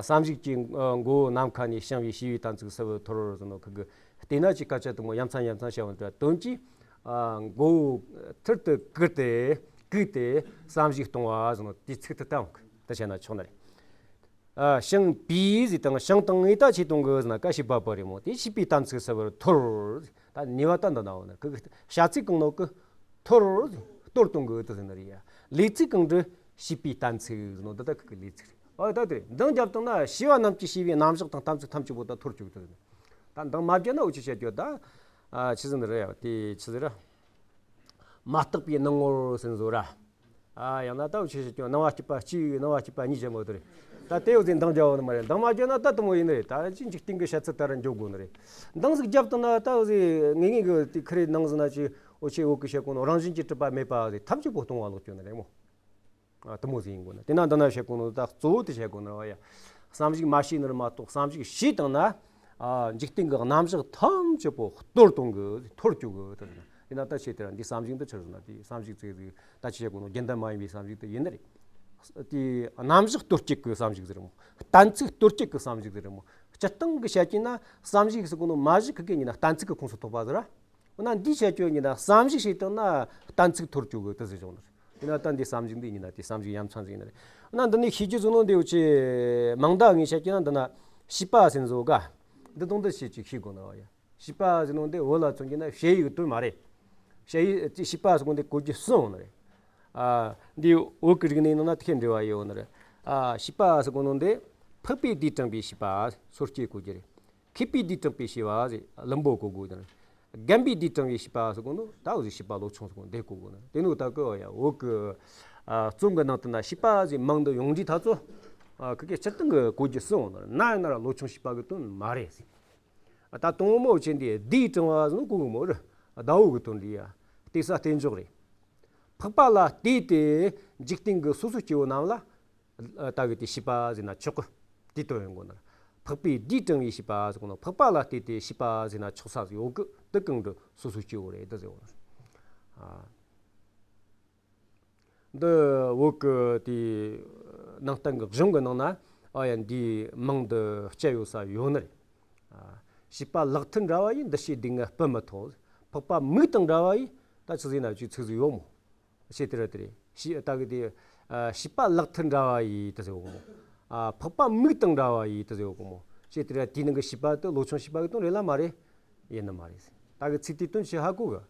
བསམ་གཞིག་གི་མགོ་བོ་ནམ་མཁའ་ནས་བྱིངས་པས། བྱིས་པའི་གཏན་ཚིགས་སིལ་བུར་འཐོར་ཟེར་ནོ་ཁི་གི། བལྟས་ན་ཅིག་སྐད་ཆ་དེ་མོ་ཡ་མཚན་ཡ་མཚན་བཤད་བ་འདྲ། དོན་གྱིས། ཨ། མགོ་བོ་ཐུར་དུ་བཀུར་ཏེ་བཀུག་སྟེ་བསམ་གཞིག་གཏོང་བ་ཟེར་ནོ་དེའི་ཚིག་དེ་བསྟན་གི། དེ་བཤད་ན་ཆོག་ནི་རེད། ཨ། བྱིངས་པས་ཟེར་དང་བྱིངས་དང་ངས་ད་ཆེ་གཏོང་གི་ཟེར་ན་ཀ་ཤི་བ་པ་རེད་མོ། དེ་བྱིས་པའི་གཏན་ཚིགས་སིལ་བུར་འཐོར། ད་ནུས་པ་ད་འདི་ན་འོ་ན་ཁི་གི་བྱ་ཚིག་གང་ནོ་གི་འཐོར། གཏོར་གཏོང་གི་དེ་ཟེར་ནི་རེད་ཡ། ལས་ཚིག་གང་འདྲི། བྱིས་པའི་གཏན་ཚིགས་ནོ་འདི་ད་ཁུ་གི་ལས་ཚིག་རེད། ཨོ་ད་དེ་རེད། འདང་བརྒྱབ་བཏང་ན་བྱིས་པ་རྣམས་ཀྱིས་བྱིས་པའི་རྣམ་གཞག་དང་གཏན་ཚིགས་ཐམས་ཅད་པོ་ད་འཐོར་བཅུག་ཐུབ། ད་འདང་མ་བརྒྱབ་ན་འུ་ཆི་བཤད་རྒྱུ་ད། ཨ་ཆི་ཟིག་ནི་རེད་ཡ། དེ་ཆི་ཟིག་རེད། མ་བརྟགས་པའི་སྣང་ངོར་ཟིན་བཟོ་ར། ཨ་ཡང་ན་ད་འུ་ཆི་བཤད་རྒྱུ་སྣང་བ་སྐྱིད་པ་གཅིག་སྣང་བ་སྐྱིད་པ་གཉིས་བྱེད་མོ་དེ་རེད། ད་དེ་འུ་ཚོས་འདང་རྒྱག་འོ་ནི་མ་རེད། འདང་མ་བརྒྱབ་ན་ད་དུ་མོ་ཡིན་ནི་རེད། ད་ཅི་འཇིག་རྟེན་གྱི་བཤད་ཚུལ་ལྟར་འགྱོ་དགོས་ནི་རེད། འདང་ཟིག་བརྒྱབ་བཏང་ན་ད་འུ་ཚོས་ངེས་ངེས་གི་དེ་ཁི་རེ་ནང་ཟིན་ན་ཅི་འུ་ཆི་འུ་གི་བཤད་གོ་ནོ་རང་བཞིན་གྱིས་གྲུབ་པ་མེད་པ་ཟིག་ཐམས་ཅད་པོ་སྟོང་བ་ལོག་སྐྱོ་ནི་རེད་མོ། ཨ་དུ་མོ་ཟིག་ཡིན་དགོས་ན། དེ་ན་འདི་ན་བཤད་གོ་ནོ་ད་གཙོ་བོ་དེ་བཤད་གོ་ནོ་ཡ། བསམ་གཞིག་མ་བྱས་ནི་རེད་མ་གཏོགས་བསམ་གཞིག་བྱས་བཏང་ན། ཨ་འཇིག་རྟེན་གྱི་རྣམ་གཞག་ཐམས་ཅད་པོ་གཏོར་གཏོང་གི་འཐོར་བཅུག་གི་དེ་ན། དེ་ན་ད་ཆེ་དེ་ར་འདི་བསམ་གཞིག་འདི་ཆི་ཟེར་ན། དེ་བསམ་གཞིག་ཚིག་ཟིག་ད་ཆི་བཤད་གོ་ནོ་རྒྱུན་ལྡན་མ་ཡིན་པའི་བསམ་གཞིག་དེ་ཡིན་ནི་རེད། དེ་རྣམ་གཞག་གཏོར་བཅུག་གི་བསམ་གཞིག་ཟིག་རེད་མོ། གཏན་ཚིགས་གཏོར་བཅུག་གི་བསམ་གཞིག་ཟིག་རེད་མོ། སྤྱིར་བཏང་གི་བཤད་ཀྱིན་ན་བསམ་གཞིག་ཟེར་གོ་ནོ་མ་གཞི་ཁི་གེ་ཡིན་ན་གཏན་ཚིགས་ཀྱི་ཁོངས་སུ་གཏོགས་པ་ཟིག་ར། འོ་ན་འདི་བཤད་རྒྱུ་ཡིན་ན་བསམ་གཞིག་བྱས་བཏང་ན་གཏན་ཚིགས་འཐོར་བཅུག་གི་དེ་ཟེར་བྱུང་ནི་རེད། ཡིན་ན་ད་འདི་བསམ་གཞིག་འདི་ཡིན་ན་དེ་བསམ་གཞིག་ཡ་མཚན་ཟིག་ཡིན་ནི་རེད། འོ་ན་འདི་ནས་ཤེས་རྒྱུ་ཟེར་ནོ་འདི་འུ་ཆི་མིང་བརྡ་ངས་བཤད་ཀྱི་ན་འདི་ན་བྱིས་པ་ཟེར་བཟོ་ག་འདི་དང་འདི་བྱེད་ཅིག་ཤེས་དགོས་ནི་རེད་ཡ། བྱིས་པ་ཟེར་ནོ་འདི་བོད་ལ་མཚོན་གྱི་ན་བྱེད་ཡིག་དོན་མ་རེད། བྱེད་ཡིག་བྱིས་པ་ཟེར་གོ་འདི་གོ་རྒྱུ་སུ་ཡོང་ནི་རེད། ཨ་འདི་བོད་ཀྱི་རིག་གནས་ནང་ན་དེ་ཁས་འབྲེལ་བ་ཡོད་ནི་རེད། ཨ་བྱིས་པ་ཟེར་གོ་ནོ་འདི་འཕགས་པའི་བདེས་དྲངས་པའི་བྱིས་པ་སོ་སྐྱེ་གོ་རྒྱུ་རེད། མཁས་པའི་བདེས་དྲངས་པའི་བྱིས་པ་ཟེར་བླུན་པོ་གོ་དགོས་དང་། རྒན་པའི་བདེས་དྲངས་པའི་བྱིས་པ་ཟེར་གོ་ནོ་ད་འུ་ཟེར་བྱིས་པ་ལོ་ཆུང་ཟེར་གོ་འདི་གོ་དགོས་ན། དེ་ནོ་ད་གི་ཡ་བོད་གི་ཨ་རྩོམ་གི་ནང་དུ་ན་བྱིས་པ་ཟེར་མིང་འདི་ཡོང་དུས་ད་ཚོ་ཨ་ཁི་གེ་སྤྱིར་བཏང་གི་གོ་རྒྱུ་སུ་ཡོང་ན་ན་ཡིན་ན་ར་ལོ་ཆུང་བྱིས་པ་གི་དོན་མ་རེད་ཟེར། ཨ་ད་དང་པོ་མོ་ཆེ་འདི་བདེས་དྲངས་པ་ཟེར་ནོ་གོ་གི་མོ་རེད། ཟླ་བོ་གི་དོན་འདི་ཡ་བལྟས་ས་བལྟས་འཇོག་རེད། འཕགས་པ་ལ་ལྟོས་ཏེ་འཇིག་རྟེན་གྱི་སོ་སོའི་སྐྱེ་བོ་རྣམས་ལ། ལྟ་གི་དེ་བྱིས་པ་ཟེར་ན་ཆོག་གི། དེ་དོན་ཡོང་གོ་ན། འཕགས་པའི་བདེས་དྲངས་པའི་བྱིས་པ་ཟེར་གོ་ན། འཕགས་པ་ལ་ལྟོས་ཏེ་བྱིས་པ་ཟེར་ན་ཆོག་ས་ཟིག་ཡོད་གི། དེ་གང་དུ་སོ་སོའི་སྐྱེ་བོ་རེད་དེ་ཟེར་གོ་ན། ཨ་འདི་བོད་གི་དེ་ནང་བསྟན་གི་གཞུང་གི་ནང་ན་ཨ་ཡ་འདིའི་མིང་འདི་སྤྱད་ཡོད་ས་ཡོད་ནི་རེད། ཨ་བྱིས་པ་ལག་མཐིལ་འདྲ་བ་ཡིས། འདི་ཕྱིའི་སྡུག་བསྔལ་སྤུ་མི་ཐོགས། འཕགས་པ་མིག་དང་འདྲ་བ་ཡིས། ད་ཆི་ཟེར་ན་ཅིག་ཚིག་ཟིག་ཡོད་མོ། ཞེས་དེ་ར་དེ་རེད། ཞེས་ལྟ་གི་དེ། ཨ་བྱིས་པ་ལག་མཐིལ་འདྲ་བ་ཡིས་དེ་ཟེར་གོ་མོ། ཨ་འཕགས་པ་མིག་དང་འདྲ་བ་ཡིས་དེ་ཟེར་གོ་མོ། ཞེས་དེ་ར་དེའི་ནང་གི་བྱིས་པ་དེ་ལོ་ཆུང་བྱིས་པ་གི་དོན་རེད་ལ་མ་རེད། ཡིན་ནི་མ་རེད། ད་གི་ཚིག་དེའི་དོན་ཞིག་ཧ་གོ་གི།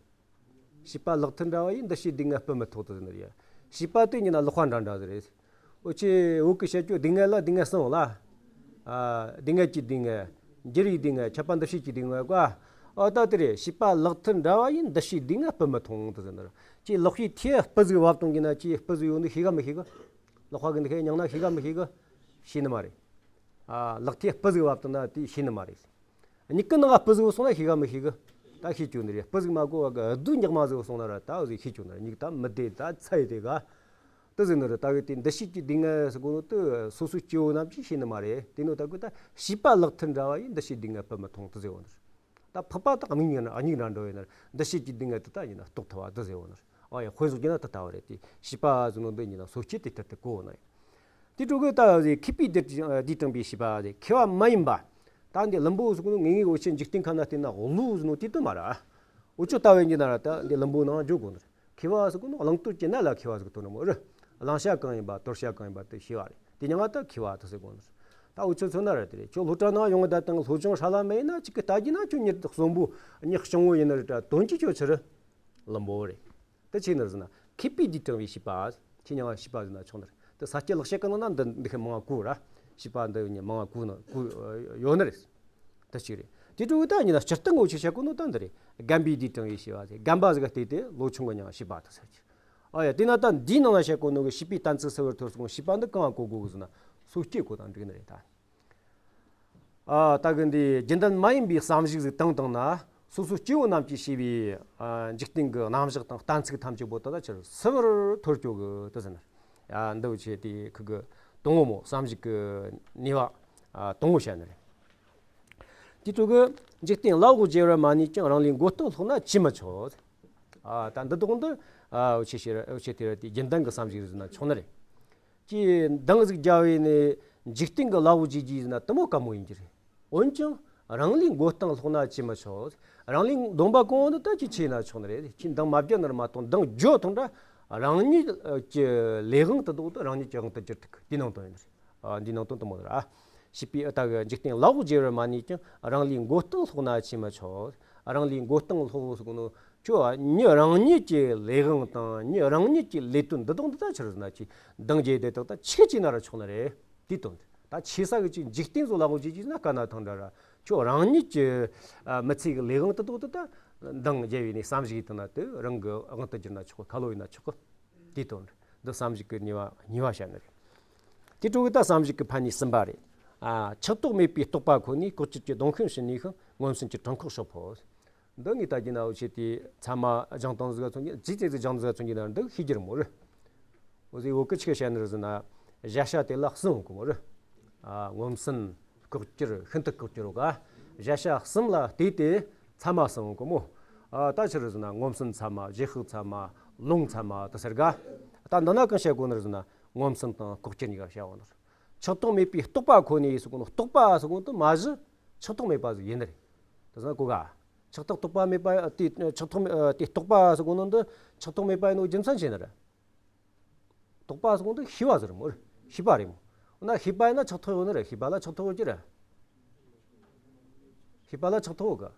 བྱིས་པ་ལག་མཐིལ་འདྲ་བ་ཡིས། འདི་ཕྱིའི་སྡུག་བསྔལ་སྤུ་མི་ཐོགས་དེ་ཟེར་ནི་རེད། བྱིས་པ་དེ་ཡིན་ན་ལག་པ་འདྲ་འདྲ་ཟིག་རེད། འུ་ཆོས་བོད་གི་བཤད་རྒྱུ་སྡུག་བསྔལ་ལ་སྡུག་བསྔལ་གསུམ་ཡོད་ལ། ཨ་སྡུག་བསྔལ་གྱི་སྡུག་བསྔལ། འགྱུར་བའི་སྡུག་བསྔལ། ཁྱབ་པ་འདུ་བྱེད་ཀྱི་སྡུག་བསྔལ་གོ། ཨོ་ད་དེ་རེད། བྱིས་པ་ལག་མཐིལ་འདྲ་བ་ཡིས། འདི་ཕྱིའི་སྡུག་བསྔལ་སྤུ་མི་ཐོགས་དེ་ཟེར་ནི་རེད། ཁྱེད་ལག་པའི་མཐིལ་སྤུ་ཟིག་བབས་བཏང་གི་ན་ཁྱེད་སྤུ་ཟིག་ཡོད་འདུག་ཤེས་ག་མི་ཤེས་གི། ལག་པ་གི་འདི་ཁའི་མྱིང་ན་ཤེས་ག་མི་ཤེས་གི། ཤེས་ནི་མ་རེད། ཨ་ལག་མཐིལ་སྤུ་ཟིག་བབས་བཏང་ན་དེ་ཤེས་ནི་མ་རེད། མྱིག་གི་ནང་སྤུ་ཟིག་སོང་ན་ཤེས་ག་མི་ཤེས་གི། ད་ཤེས་རྒྱུ་ནི་རེད། སྤུ་ཟིག་མ་གོ་བ་གི་རྡོ་ཉག་མ་ཟིག་སོང་ན་ར་ད་འུ་ཟིག་ཤེས་རྒྱུ་ནི་རེད། མྱིག་ད་མི་བདེ་ད་ཚ་ཡི་དེ་ག། དེ་ཟེར་ནི་རེད། ད་གི་དེ་འདུ་བྱེད་ཀྱི་སྡུག་བསྔལ་ཟེར་གོ་ནོ་དེ་སོ་སོའི་སྐྱེ་བོ་རྣམས་ཀྱིས་ཤེས་ནི་མ་རེད། དེ་ནོ་ད་གི་ད་བྱིས་པ་ལག་མཐིལ་འདྲ་བ་ཡིས། འདི་ཕྱིའི་སྡུག་བསྔལ་སྤུ་མི་ཐོགས་དེ་ཟེར་བ་ནི་རེད། ད་འཕགས་པ་དང་མིག་གཉིས་ན་མིག་འདྲ་འདྲ་ཡིན་ན་འདུ་བྱེད་ཀྱི་སྡུག་བསྔལ་དེ་ད་ཡིན་ན་རྟོགས་ཐུབ་པ་དེ་ཟེར་བ་ནི་རེད། ཨ་ཡ་དཔེ་བཞག་རྒྱུ་ན་དེ་ལྟ་བུ་རེད། དེ་བྱིས་པ་ཟེར་ནོ་འདི་ཡིན་ན་སོ་སྐྱེ་དེ་ལྟར་དུ་གོ་བ་ནི་རེད། དེ་འཕྲོ་གི་ད་ཟེར་མཁས་པའི་བདེས་བདེས་དྲངས་པའི་བྱིས་པ་ཟེར། མཁས་པ་མ་ཡིན་པ། ད་འདི་བླུན་པོ་ཟེར་གོ་ནོ་ངེས་ངེས་འུ་ཆོ་འཇིག་རྟེན་ཁམས་ན་བལྟས་ན་བློ་ཟེར་ནོ་དེ་དོན་མ་རེད། འུ་ཆོ་ལྟ་བུ་ཡིན་ན་ར་ད་འདི་བླུན་པོ་ནང་འཇོག་དགོས་ནི་རེད། མཁས་པ་ཟེར་གོ་ནོ་བླང་དོར་གྱི་གནས་ལ་མཁས་པ་ཟེར་གོ་དོན་རེད་མོ་རེད། བླང་བྱ་གང་ཡིན་པ་དོར་བྱ་གང་ཡིན་པ་དེ་ཤེས་པ་རེད། དེ་མྱིང་ང་ད་མཁས་པ་དེ་ཟེར་གོ་ནི་རེད། ད་འུ་ཆོ་མཚོན་ན་ར་དེ་རེད། ཁྱོད་སློབ་གྲྭ་ནང་ཡོང་གི་ད་དང་སློབ་སྦྱོང་ཧྲ་ལ་མེད་ན་ཅིག་གི་ལྟ་རྒྱུ་ན་ཁྱོད་མྱི་གསོན་པོ་མྱི་སྐྱོ་བོ་ཡིན་ནི་རེད། ད་དོན་གྱི་ཁྱོད་ཆི་རེད། བླུན་པོ་རེད། དེ་ཆི་ནི་རེད་ཟེར་ན་མཁས་པའི་བདེས་དྲངས་པའི་བྱིས་པ། ཁྱེད་མྱིང་ང་བྱིས་པ་ཟེར་ན་ཆོག་ནི་རེད། དེ་ས་སྐྱ་ལེགས་བཤད་ཀྱི་ནང་ན་འདི་འདི་ཁའི་མང་བ་གོ་ར། བྱིས་པ་འདི་ཉིད་མང་བ་གོ་ནི་གོ་ཡོད་ནི་རེད། དེ་གཅིག་རེད། དེ་འཕྲོ་གི་ད་ཡིན་ན་སྤྱིར་བཏང་འུ་ཆོས་བཤད་གོ་ནོ་ད་འདི་རེད། རྒན་པའི་བདེས་དྲངས་པའི་བྱིས་པ་ཟེར། རྒན་པ་ཟིག་ག་བལྟས་ཏེ་ལོ་ཆུང་གི་མྱིང་བྱིས་པ་དེ་ཟེར་གི། ཨ་ཡ་དེ་ན་ད་འདིའི་ནང་ན་བཤད་གོ་ནོ་གི་བྱིས་པའི་གཏན་ཚིགས་སུ་བར་ཐོར་སོང་བྱིས་པ་འདི་གང་གོ་དགོས་གི་ཟེར་ན་སོ་སྐྱེ་གོ་དང་འགྲིག་ནི་རེད་ད། ཨ་ད་གི་འདི་རྒྱུན་ལྡན་མ་ཡིན་པའི་བསམ་གཞིག་ཟིག་བཏང་བཏང་ན་སོ་སོ་སྐྱེ་བོ་རྣམས་ཀྱིས་བྱས་པའི་ཨ་འཇིག་རྟེན་གྱི་རྣམ་གཞག་དང་གཏན་ཚིགས་ཐམས་ཅད་པོ་ད་ལྟ་ཕྱིར་སིལ་བུར་འཐོར་བཅུག་གི་དེ་ཟེར་ན། ཨ་འདི་བོ་ཆེ་དེ་ཁུ་གི་དང་པོ་མོ་བསམ་གཞིག་གི་ནུས་པ་ཨ་དང་པོ་བཤད་ནི་རེད། དེ་ཚོ་གི་འཇིག་རྟེན་ལ་འོག་བརྗེ་བར་མ་ནུས་ཀྱང་། རང་ལུས་མགོ་སྟེང་ལྷོག་ན་ཅིས་མི་ཆོག་ཨ་ད་འདི་དག་འདི་ཨ་འུ་ཆོས་ཤེས་ར་འུ་ཆོས་དེ་ར་དེ་རྒྱུན་ལྡན་གྱི་བསམ་གཞིག་རེད་ཟེར་ན་ཆོག་ནི་རེད། ཀྱི་འདང་ཟིག་རྒྱབ་བས་ནི་འཇིག་རྟེན་གྱི་ལ་འོག་བརྗེ་རྒྱུ་ཟེར་ན་དེ་མོ་དཀའ་མོ་ཡིན་གྱི་རེད། འོན་ཀྱང་རང་ལུས་མགོ་སྟེང་ལྷོག་ན་ཅིས་མི་ཆོག་རང་ལུས་སྡོམ་པ་གང་འདི་ད་ཅི་ཆེ་ན་ཆོག་ནི་རེད། ཁྱེད་འདང་མ་བརྒྱབ་ན་ར་མ་གཏོགས་འདང་རྒྱོབ་ཐོང་འདྲ་རང་ཉིད་ཀྱི་ལས་དབང་དེ་དག་ཏུ་རང་ཉིད་ཀྱི་དབང་དུ་གྱུར་ཐུབ་གི། དེའི་ནང་དོན་ཡིན་ནི་རེད། ཨ་འདིའི་ནང་དོན་དེ་མོ་རེད། ཨ་བྱིས་པའི་ཨ་ད་གི་འཇིག་རྟེན་ལ་འོག་བརྗེ་བར་མ་ནུས་ཀྱང་། རང་ལུས་མགོ་སྟེང་ལྷོག་ན་ཅིས་མི་ཆོག་རང་ལུས་མགོ་སྟེང་ལྷོག་ཟེར་གོ་ནོ་ ཁྱོད་མྱི་རང་ཉིད་ཀྱི་ལས་དབང་དང་མྱི་རང་ཉིད་ཀྱི་ལས་དོན་འདི་དག་འདི་ད་ཆི་རེད་ཟེར་ན་ཅིག་འདང་རྒྱག་དེ་དག་ད་ཆི་བྱས་ན་ར་ཆོག་ནི་རེད། དེའི་དོན་དེ་ད་ཆེ་ས་གི་ཅིག་འཇིག་རྟེན་བཟོ་ལ་འོ་ཅིག་ཅིག་ན་དཀའ་ན་ཐང་འདྲ་ར། ཁྱོད་རང་ཉིད་ཀྱི་ཨ་མི་ཚེ་གི་ལས་དབང་དེ་དག་དེ་ད་འདང་རྒྱག་པའི་ནས་བསམ་གཞིག་བཏང་ན་དེ་རང་གི་དབང་དུ་གྱུར་ན་ཆོག་གི། ཁ་ལོ་ཡིན་ན་ཆོག་གི། དེའི་དོན་འདི་བསམ་གཞིག་གི་ནུས་པ་གཉིས་པ་བཤད་ནི་རེད། དེ་འཕྲོ་གི་ད་བསམ་གཞིག་གི་ཕན་ནུས་གསུམ་པ་རེད། ཨ་ཆགས་རྟོག་མེད་པའི་རྟོག་པ་ཁོ་ནས་ལྐོག་གྱུར་གྱི་གདོང་ཤིང་ཕྱིར་ནུས་ཤིང་མངོན་སུམ་གྱི་བྲང་ཁོག་ཕྱོགས་འཕོ། འདི་ངས་ད་གྱིས་ན་འུ་ཆེ་དེ་ཚད་མ་སྦྱང་སྟངས་ཟིག་མཚོན་གྱི་ཇི་ཙེ་ཟིག་སྦྱང་ཟིག་མཚོན་གྱི་ན་འདི་ཤེས་རྒྱུ་རེད་མོ་རེད། འོ་ཟིག་འོ་ཀི་ཆི་བཤད་ནི་རེད་ཟེར་ན། གཞལ་བྱ་དེ་ལ་གསུམ་ཡོད་གི་མོ་རེད། ཨ་མངོན་སུམ། ལྐོག་གྱུར། ཤིན་ཏུ་ལྐོག་གྱུར་ཡོད་ག། གཞལ་བྱ་གསུམ་ལ་ལྟོས་ཏེ་ཚད་མ་གསུམ་ཡོད་གི་མོ། ཨ་ད་ཆི་རེད་ཟེར་ན་མངོན་སུམ་ཚད་མ། བཞི་ཤོག་ཚད་མ། ལུང་ཚད་མ་དེ་ཟེར་ག། ད་འདི་ན་གང་བཤད་དགོས་ནི་རེད་ཟེར་ན་མངོན་སུམ་དང་ལྐོག་གྱུར་གཉིས་ཀ་བཤད་འོང་ནི་རེད། ཆགས་རྟོག་མེད་པའི་རྟོག་པ་ཁོ་ནས་ཟེར་གོ་ནོ་རྟོག་པ་ཟེར་གོ་ནོ་དེ་མ་གཞི་ཆགས་རྟོག་མེད་པ་ཟིག་ཡིན་ནི་རེད། དེ་ཟེར་ན་གོ་ག། ཆགས་རྟོག་རྟོག་པ་མེད་པ་དེ་ཆགས་རྟོག་མེད་དེ་རྟོག་པ་ཟེར་གོ་ནོ་འདི་ཆགས་རྟོག་མེད་པ་ཡིན་ནོ་རྒྱུ་མཚན་ཅི་ཡིན་ནི་རེད། རྟོག་པ་ཟེར་གོ་ནོ་འདི་ཤེས་པ་ཟིག་རེད་མོ། ཤེས་པ་རེད་མོ། འོ་ན་ཤེས་པ་ཡིན་ན་ཆགས་རྟོག་ཡོད་ནི་རེད། ཤེས་པ་ལ་ཆགས་རྟོག་ཡོད་རྒྱུ་རེད། ཤེས་པ་ལ་ཆགས་རྟོག་ཡོད་ག།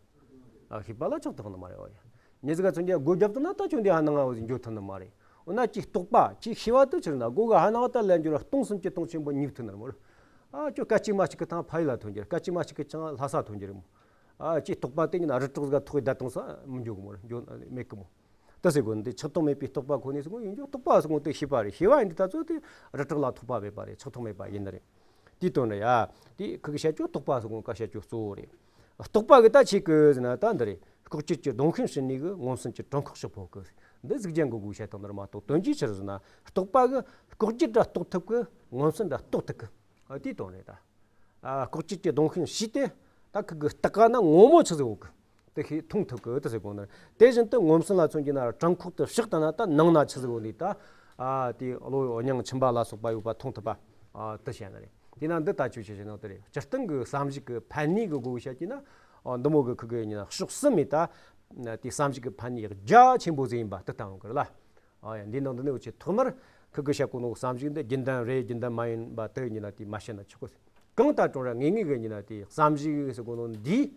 ཨ་ཤེས་པ་ལ་ཆགས་རྟོག་ནི་མ་རེད། འོ་ཡ། མྱི་ཟིག་ག་མཚོན་རྒྱུ་སྒོ་བརྒྱབ་བཏང་ན་ད་ཁྱོད་འདི་ཧ་ནང་ང་འོ་ཟིག་འགྱོ་ཐུབ་ནི་མ་རེད། འོ་ན་ཅིག་རྟོག་པ་ཅིག་ཤེས་པ་དེ་ཆི་རེད་ན་སྒོ་ག་ཧ་ནང་ད་ལན་འགྱུར་སྟོང་གསུམ་གྱི་སྟོང་ཆེན་པོ་སྙེག་ཐུབ་ནི་རེད་མོ་རེད། ཨ་ཁྱོད་སྐད་ཅིག་མ་གཅིག་གི་ཐང་ཕ་ཡུལ་ལ་ཐོན་རྒྱུ་རེད། སྐད་ཅིག་མ་གཅིག་གི་ཆང་ལྷ་ས་ཐོན་རྒྱུ་རེད་མོ། ཨ་ཅིག་རྟོག་པ་དེ་ཉིད་ན་རི་བྲག་ཟིག་ག་ཐོག་གི་བསྡད་བཏང་ས་མི་འགྱོ་གི་མོ་རེད། འགྱོ་མེད་གི་མོ། ད་ཟེར་གོ་ནི་དེ་ཆགས་རྟོག་མེད་པའི་རྟོག་པ་ཁོ་ནས་ཟེར་གོ་ཡིན་རྒྱུ་རྟོག་པ་ཟེར་གོ་དེ་ཤེས་པ་རེད། ཤེས་པ་ཡིན་དུས་ད་ཚོད་དེ་རི་བྲག་ལ་ཐོགས་པ་མེད་པ་རེད། ཆགས་རྟོག་མེད་པ་ཡིན་ནི་རེད། དེའི་དོན་རེད་ཡ། དེ་ཁི་གི་བཤད་རྒྱུ་རྟོག་པ་ཟེར་གོ་ཀ་བཤད་རྒྱུ་གཙོ་བོ་རེད། རྟོག་པ་གི་ད་ཆི་གི་ཟེར་ན་ད་འདི་རེད། ལྐོག་གྱུར་གྱི་གདོང་ཤིང་ཕྱིར་ནུས་གི་མངོན་སུམ་གྱི་བྲང་ཁོག་ཕྱོགས་འཕོ་གི། འདི་གཟུགས་ཅན་གི་གུ་བཤད་སྟངས་འདི་རེད་མ་གཏོགས་དོན་གྱིས་ཆི་རེད་ཟེར་ན་རྟོག་པ་གི་ལྐོག་གྱུར་འདྲ་རྟོགས་ཐུབ་གི། མངོན་སུམ་འདྲ་རྟོགས་ཐུབ་གི། ཨ་དེའི་དོན་རེད་ད། ཨ་ལྐོག་གྱུར་གྱི་གདོང་ཤིང་ཕྱིས་ཏེ། ད་ཁི་གི་རྟགས་ན་ངོ་མ་ཆི་ཟིག་ཡོད་གི། དེ་ཤེས་མཐོང་ཐུབ་གི་དེ་ཟེར་གོ་ནི། དེ་བཞིན་དུ་མངོན་སུམ་ལ་མཚོན་གྱི་ན་བྲང་ཁོག་ཏུ་ཕྱག་བཏང་ན་ད་ནང་ན་ཆི་ཟིག་ཡོད་ནི་ད། ཨ་དེ་གློ་སྙིང་མཆིན་པ་ལ་སོགས་པ་ཡོད་པ་མཐོང་ཐུབ་པ། ཨ་དེ་བཤད་ནི་རེད། དེས་ན་འདི་ད་ཆོས་ཆེ་ཆེ་ནང་དེ་རེད། སྤྱིར་བཏང་གི་བསམ་གཞིག་གི་ཕན་ནུས་གི་སྒོ་བཤད་ཀྱི་ན། ཨ་འདི་མོ་གི་ཁི་གི་ཡིན་ན་ཕྱོགས་གསུམ་མེད་ད། དེ་བསམ་གཞིག་གི་ཕན་ནུས་རྒྱ་ཆེན་པོ་ཟིག་ཡིན་པ་དེ་བསྟན་ཡོང་གི་རེད་ལ། ཨ་ཡ་འདི་ནང་འདི་ནས་འུ་ཆེ་ཐོག་མར་ཁི་གི་བཤད་གོ་ནོ་བསམ་གཞིག་འདི་རྒྱུན་ལྡན་རེད་རྒྱུན་ལྡན་མ་ཡིན་པ་དེ་ཡིན་ན་དེ་མ་བཤད་ན་ཆོག་གི། གང་ལྟར་ཀྲུང་ར་ངེས་ངེས་གི་ཡིན་ན་དེ་བསམ་གཞིག་ཟེར་གོ་ནོ་འདི།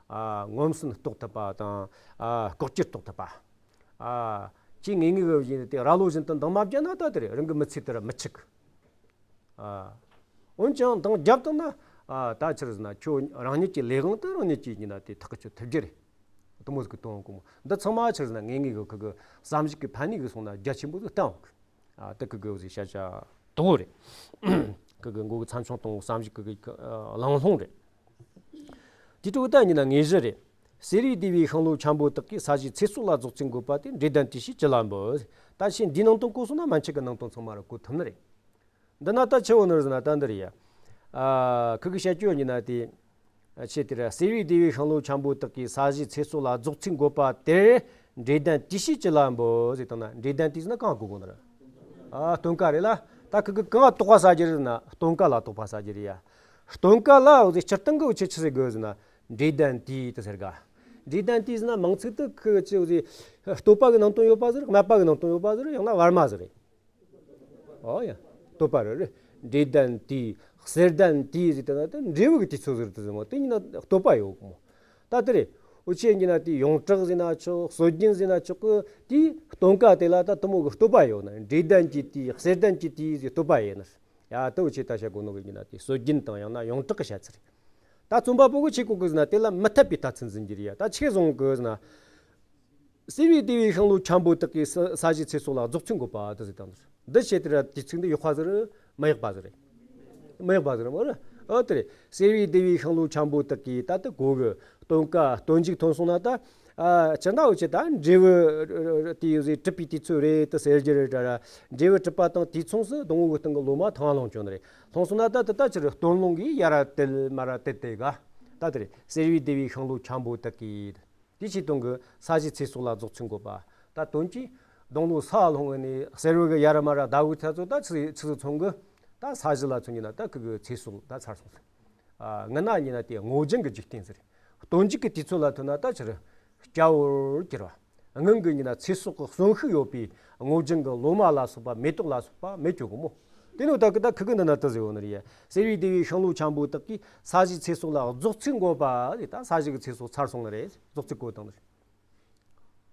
ཨ་མངོན་སུམ་རྟོགས་ཐུབ་པ་དང་། ཨ་ལྐོག་གྱུར་རྟོགས་ཐུབ་པ། ཨ་ཅི་ངེས་ངེས་གི་ཡིན་དེ་ར་ལོ་བཞིན་དུ་འདང་མ་བརྒྱབ་ན་ད་དེ་རེད། རང་གི་མི་ཚེ་དེ་ར་མི་འཆུག་གི། ཨ་འོན་ཀྱང་འདང་བརྒྱབ་བཏང་ན། ཨ་ད་ཆི་རེད་ཟེར་ན་ཁྱོད་རང་ཉིད་ཀྱི་ལས་དབང་དེ་རང་ཉིད་ཀྱིས་ཡིན་ན་དེ་ཐག་གཅོད་ཐུབ་རྒྱུ་རེད། དེ་མོ་ཟིག་གི་དོན་གོ་མོ། འདི་ཚང་མ་ཆི་རེད་ཟེར་ན་ངེས་ངེས་གི་ཁི་གི་བསམ་གཞིག་གི་ཕན་ནུས་གི་སོང་ན་རྒྱ་ཆེན་པོ་ཟིག་བསྟན་འོང་གི། ཨ་དེ་ཁི་གི་འུ་ཟིག་བཤད་བྱ་དང་པོ་རེད། ཁི་གི་མགོ་གི་མཚམས་མཆོང་དང་བསམ་གཞིག་གི་གི་ཨ་གླེང་སློང་རེད། དེ་འཕྲོ་ད་ཡིན་ན་དངོས་གཞི་རེད། སེ་རའི་སྡེ་བའི་ཤིང་ལོ་འཁྱམ་པོ་དག་གིས་ས་གཞིའི་ཚེ་སྲོག་ལ་རྫོགས་ཚིག་འགོད་པ་དེ་འབྲས་ལྡན་དུས་ཤེས་ཅི་ལ་འབོད། ད་ཕྱིས་འདིའི་ནང་དོན་གོ་སོང་ན་མན་ཆད་ཀྱི་ནང་དོན་ཚང་མ་ར་གོ་ཐུབ་ནི་རེད། འདི་ན་ད་ཆི་ཡོད་ནི་རེད་ཟེར་ན་ད་འདི་རེད་ཡ། ཨ་ཁི་གི་བཤད་རྒྱུ་ཡིན་ན་དེ། ཆེ་དེ་ར་སེ་རའི་སྡེ་བའི་ཤིང་ལོ་འཁྱམ་པོ་དག་གིས་ས་གཞིའི་ཚེ་སྲོག་ལ་རྫོགས་ཚིག་འགོད་པ་དེར་འབྲས་ལྡན་དུས་ཤེས་ཅི་ལ་འབོད་ཟེར་བཏང་ན། འབྲས་ལྡན་དུས་ཟེར་ན་གང་གོ་དགོས་ནི་རེད། ཨ་སྟོན་ཀ་རེད་ལ། ད་ཁི་གི་གང་ལ་དོགས་པ་ཟ་རྒྱུ་རེད་ཟེར་ན་སྟོན་ཀ་ལ་དོགས་པ་ཟ་རྒྱུ་རེད་ཡ། སྟོན་ཀ་ལ་འུ་ཚོས་སྤྱིར་བཏང་གི་འུ་ཆོས་ཆི་ཟེར་དགོས་ཟེར་ན་འབྲས་ལྡན་དུས་དེ་ཟེར་ག། འབྲས་ལྡན་དུས་ཟེར་ན་མིང་ཚིག་དེ་ཁི་ཆི་འུ་ཚོས་བསྟོད་པ་གི་ནང་དོན་ཡོད་པ་ཟེར། སྨད་པ་གི་ནང་དོན་ཡོད་པ་ཟེར། ཡང་ན་བར་མ་ཟེར་རེད། ཨོ་ཡ། བསྟོད་པ་རེད་རེད། འབྲས་ལྡན་དུས། གསེར་ལྡན་དུས་ཟེར་དེ་ན་དེ་འབྲས་བུ་གི་དུས་ཚོད་ཟེར་དུས་ཟེར་མོ། དེ་ཡིན་ན་བསྟོད་པ་ཡོད་གི་མོ། ད་དེ་རེད། འུ་ཆོས་ཡིན་ན་དེ་ཡོངས་གྲགས་ཟེར་ན་ཆོག་སྲོལ་རྒྱུན་ཟེར་ན་ཆོག་གི། དེའི་སྟོན་ཀ་དེ་ལ་ད་དེ་མོ་གི་བསྟོད་པ་ཡོད་ན། འབྲས་ལྡན་གྱི་དུས། གསེར་ལྡན་གྱི་དུས་ཟེར་བསྟོད་པ་ཡོད་ན། ཡ་ད་འུ་ཆོས་ད་བཤད་གོ་ནོ་གི་ཡིན་ན་དེ་སྲོལ་རྒྱུན་དང་ཡང་ན་ཡོངས་གྲགས་གི་བཤད་ཚུལ་རེད། ད་རྩོམ་པ་པོ་གི་ཆི་གོ་གི་ཟེར་ན་དེ་ལ་མི་འཐད་པའི་ལྟ་ཚུལ་འཛིན་རྒྱུ་རེད་ཡ། ད་ཆི་བཟུང་གི་ཟེར་ན། སེ་རའི་སྡེ་བའི་ཤིང་ལོ་འཁྱམ་པོ་དག་གིས་ས་ས་གཞིའི་ཚེ་སྲོག་ལ་རྫོགས་ཚིག་འགོད་པ་དེ་ཟེར་བཏང་འདུག། འདི་བྱས་ཏེ་ར་དུས་ཚིགས་འདི་ཡག་པ་ཟིག་རེད། མི་ཡག་པ་ཟིག་རེད། མི་ཡག་པ་ཟིག་རེད་མོ་ར། ཨོ་དེ་རེད། སེ་རའི་སྡེ་བའི་ཤིང་ལོ་འཁྱམ་པོ་དག་གིས་ད་དེ་གོ་གི། སྟོན་ཀ་སྟོན་མཇུག་ཐོན་སོང་ན་ད། ཨ་ཕྱིར་ན་འུ་ཆོས་ད་འབྲས་བུ་དེ་ཡོད་ཟིག་གྲུབ་པའི་དུས་ཚོད་རེད་དེ་ཟེར་རྒྱུ་རེད་དྲ་ར། འབྲས་བུ་གྲུབ་པ་དང་དུས་མཚུངས་སུ་སྡོང་བོ་གི་སྟེང་གི་ལོ་མ་ཐང་ལོང་བྱུང་ནི་རེད། ལྷུང་སོང་ན་ད་དེ་ད་ཕྱིར་སྟོན་རླུང་གིས་ཡར་ར་དེད་མར་ར་དེད་དེ་ག། ད་དེ་རེད། སེ་རའི་སྡེ་བའི་ཤིང་ལོ་འཁྱམ་པོ་དག་གིས། དེ་ཕྱིར་སྟོན་གི་ས་གཞིའི་ཚེ་སྲོག་ལ་རྫོགས་ཚིག་འགོད་པ། ད་དོན་གྱིས་སྡོང་ལོ་ས་ལྷུང་ནས་གསེར་བུ་གི་ཡར་མར་ཟླ་བུ་ཚ་ཚོ་ད་ཆི་ཆི་ཟིག་མཚོན་གི། ད་ས་གཞི་ལ་མཚོན་གྱི་ན་ད་ཁི་གི་ཚེ་སྲོག་ད་ཚར་སོང་ཟིག། ཨ་ངི་ན་ཉིན་ན་དེ་སྔོ་ལྗང་གི་འཇིག་རྟེན་ཟེར། སྟོན་མཇུག་གི་དུས་ཚོད་ལ་ཐོན་ན་ད་ཕྱིར་སྐྱ་བོར་གྱུར་བ། སྔོན་གི་ཉིན་ན་ཚེ་སྲོག་གི་གསོན་ཤུགས་ཡོད་པའི་སྔོ་ལྗང་གི་ལོ་མ་ལ་སོགས་པ་མེ་ཏོག་ལ་སོགས་པ་མེད་གྱུར་གི་མོ། དེ་ནོ་ད་གི་ད་ཁི་གི་འདི་ན་དེ་ཟེར་ཡོད་ནི་རེད། སེ་རའི་སྡེ་བའི་ཤིང་ལོ་འཁྱམ་པོ་དག་གིས་ས་གཞིའི་ཚེ་སྲོག་ལ་རྫོགས་ཚིག་འགོད་པ་རེད། ད་ས་གཞི་གི་ཚེ་སྲོག་ཚར་སོང་ནི་རེད། རྫོགས་ཚིག་འགོད་བཏང་ནི་རེད།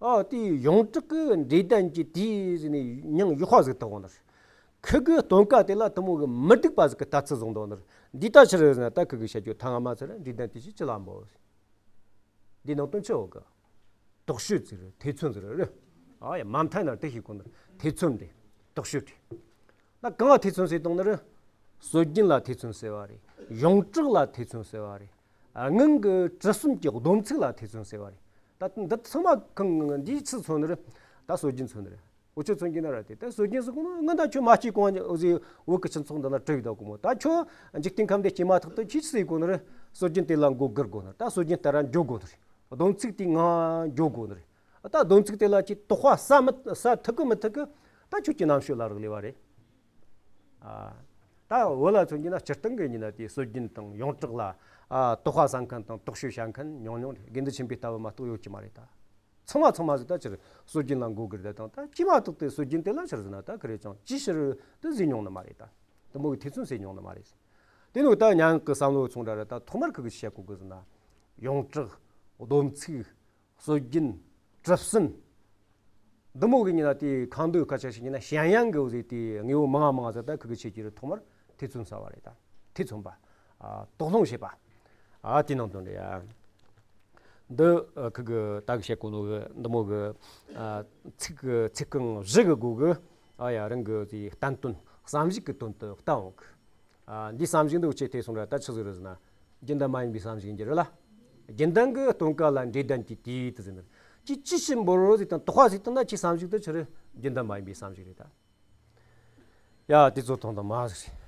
ཨ་དེའི་ཡོངས་གྲགས་ཀྱི་འབྲས་ལྡན་གྱི་དུས་ཟེར་ནས་མྱིང་ཡག་པ་ཟིག་བཏགས་འོང་ནི་རེད། ཁུ་གི་སྟོན་ཀ་དེ་ལ་དེ་མོ་གི་མི་སྡུག་པ་ཟིག་གི་ལྟ་ཚུལ་བཟུང་འདུག་ནི་རེད། འདི་ལྟ་ཕྱིར་ཟེར་ན་ད་ཁུ་གི་བཤད་རྒྱུ་ཐ་ང་མ་ཟེར་འབྲས་ལྡན་དུས་ཞེས་ཅི་ལ་འབོད། འདི་ནང་དོན་ཆི་ཡོད་གི། དོགས་གཅོད་ཟིག་རེད། ཐེ་ཚོམ་ཟིག་རེད། ཨ་ཡ་མ་མཐའ་ན་དེ་ཞིག་གོ་ནི་རེད། ཐེ་ཚོམ་རེད། དོགས་གཅོད་རེད། ད་གང་ལ་ཐེ་ཚོམ་ཟེར་བཏང་ནི་རེད། སྲོལ་རྒྱུན་ལ་ཐེ་ཚོམ་ཟེར་བ་རེད། ཡོངས་གྲགས་ལ་ཐེ་ཚོམ་ཟེར་བ་རེད། ཨ་སྔོན་གྱི་གྲུ་གསུམ་གྱི་སྡོམ་ཚིག་ལ་ཐེ་ཚོམ་ཟེར་བ་རེད། ད་འདི་ཚང་མ་གང་འདིའི་ཆི་མཚོན་ནི་རེད། ད་སྲོལ་རྒྱུན་མཚོན་ནི་རེད། འུ་ཆོས་མཚོན་རྒྱུ་ན་ར་དེ་ད་སྲོལ་རྒྱུན་ཟེར་གོ་ནོ་སྔོན་ད་ཁྱོད་མ་སྐྱེས་གོང་ཟེར་བོད་ཀྱི་སྤྱི་ཚོགས་འདི་ན་གྲུབ་ཡོད་ད་གོ་མོ། ད་ཁྱོད་འཇིག་རྟེན་ཁམས་འདི་སྐྱེས་མ་ཐག་ཏུ་ཁྱོས་ཆི་ཟེར་གོ་ནི་རེད། སྲོལ་རྒྱུན་དེ་ལ་མགོ་སྒུར་དགོ་ནི་རེད། ད་སྲོལ་རྒྱུན་ལྟར་ར་འགྱོ་དགོ་ནི་རེད། སྡོམ་ཚིག་དེའི་ངང་འགྱོ་དགོ་ནི་རེད། ད་སྡོམ་ཚིག་དེ་ལ་ཁྱོས་དོགས་པ་ཟ་མི་ཟ་ཐུབ་གི་མི་ཐུབ་གི། ད་ཁྱོད་ཀྱི་རྣམ་དཔྱོད་ལ་རག་ལས་པ་རེད། ཨ་ད་བོད་ལ་མཚོན་རྒྱུ་ན་སྤྱིར་བཏང་གི་ཡིན་ན་དེའི་སྲོལ་རྒྱུན་དང་ཡོངས་གྲགས་ལ་ཨ་དོགས་པ་ཟ་མཁན་དང་དོགས་གཅོད་བྱ་མཁན་ཉུང་ཉུང་རེད། དགེ་འདུན་ཆོས་འཕེལ་ལྟ་བུ་མ་གཏོགས་ཡོད་ཀྱི་མ་རེད་ད། ཚང་མ་ཚང་མ་ཟིག་ད་ཕྱིར་སྲོལ་རྒྱུན་ལ་མགོ་སྒུར་བསྡད་དང་། ད་སྐྱེས་མ་ཐག་ཏུ་སྲོལ་རྒྱུན་དེ་ལ་ཕྱིར་ཟེར་ན་ད་ཁི་རེ་ཅང་ཅི་ཕྱིར་དུ་ཟེར་མྱོང་ནི་མ་རེད་ད། དེ་མོ་གི་ཐེ་ཚོམ་ཟེར་མྱོང་ནི་མ་རེད། དེ་ནོ་ད་ཉང་གི་བསམ་བློ་ཚོང་ར་ར་ད་ཐོག་མར་ཁི་གི་བཤད་གོ་གི་ཟེར་ན། ཡོངས་གྲགས། སྡོམ་ཚིག། སྲོལ་རྒྱུན། གྲུ་གསུམ། འདི་མོ་གི་ཡིན་ན་དེའི་ཁ་འདོན་སྐད་ཆ་ཞིག་ཡིན་ན་ཞན་ཡང་གི་འོ་ཟེར་དེའི་དངོས་པོ་མང་ང་མང་ང་ཟེར་ད་ཁི་གི་ཆེད་ཀྱི་རེད། ཐོག་མར་ཐེ་ཚོམ་ཟ་བ་རེད་ད། ཐེ་ཚོམ་པ། ཨ་དོགས་སློང་བྱེད་པ། ཨ་དེ་ནང་དོན་རེད་ཡ། འདི་ཨ་ཁི་གི་ད་གི་བཤད་གོ་ནོ་གི་འདི་མོ་གི་ཨ་ཚིག་གི་ཚིག་རྐང་བཞི་གི་སྒོ་གི་ཨ་ཡ་རང་གི་དེའི་བསྟན་དོན་བསམ་གཞིག་གི་དོན་དུ་བསྟན་འོང་གི། ཨ་འདི་བསམ་གཞིག་འདི་འུ་ཆོས་ཐེ་ཚོམ་ར་ད་ཆི་ཟིག་རེད་ཟེར་ན། རྒྱུན་ལྡན་མ་ཡིན་པའི་བསམ་གཞིག་ཡིན་རྒྱུ་རེད་ལ། རྒྱུན་ལྡན་གྱི་སྟོན་ཀ་ལ་འབྲས་ལྡན་གྱི་དུས་དུ་ཟེར་ནི། ཅི་ཅི་ཞིག་འབོར་རོ་ཟེར་དང་དོགས་པ་ཟེར་དང་ན་ཅི་བསམ་གཞིག་ཏུ་ཆི་རེད། རྒྱུན་ལྡན་མ་ཡིན་པའི་བསམ་གཞིག་རེད་ད། ཡ་དེ་ཚོ་ཐོང་དང་མ་ཟིག་རེད།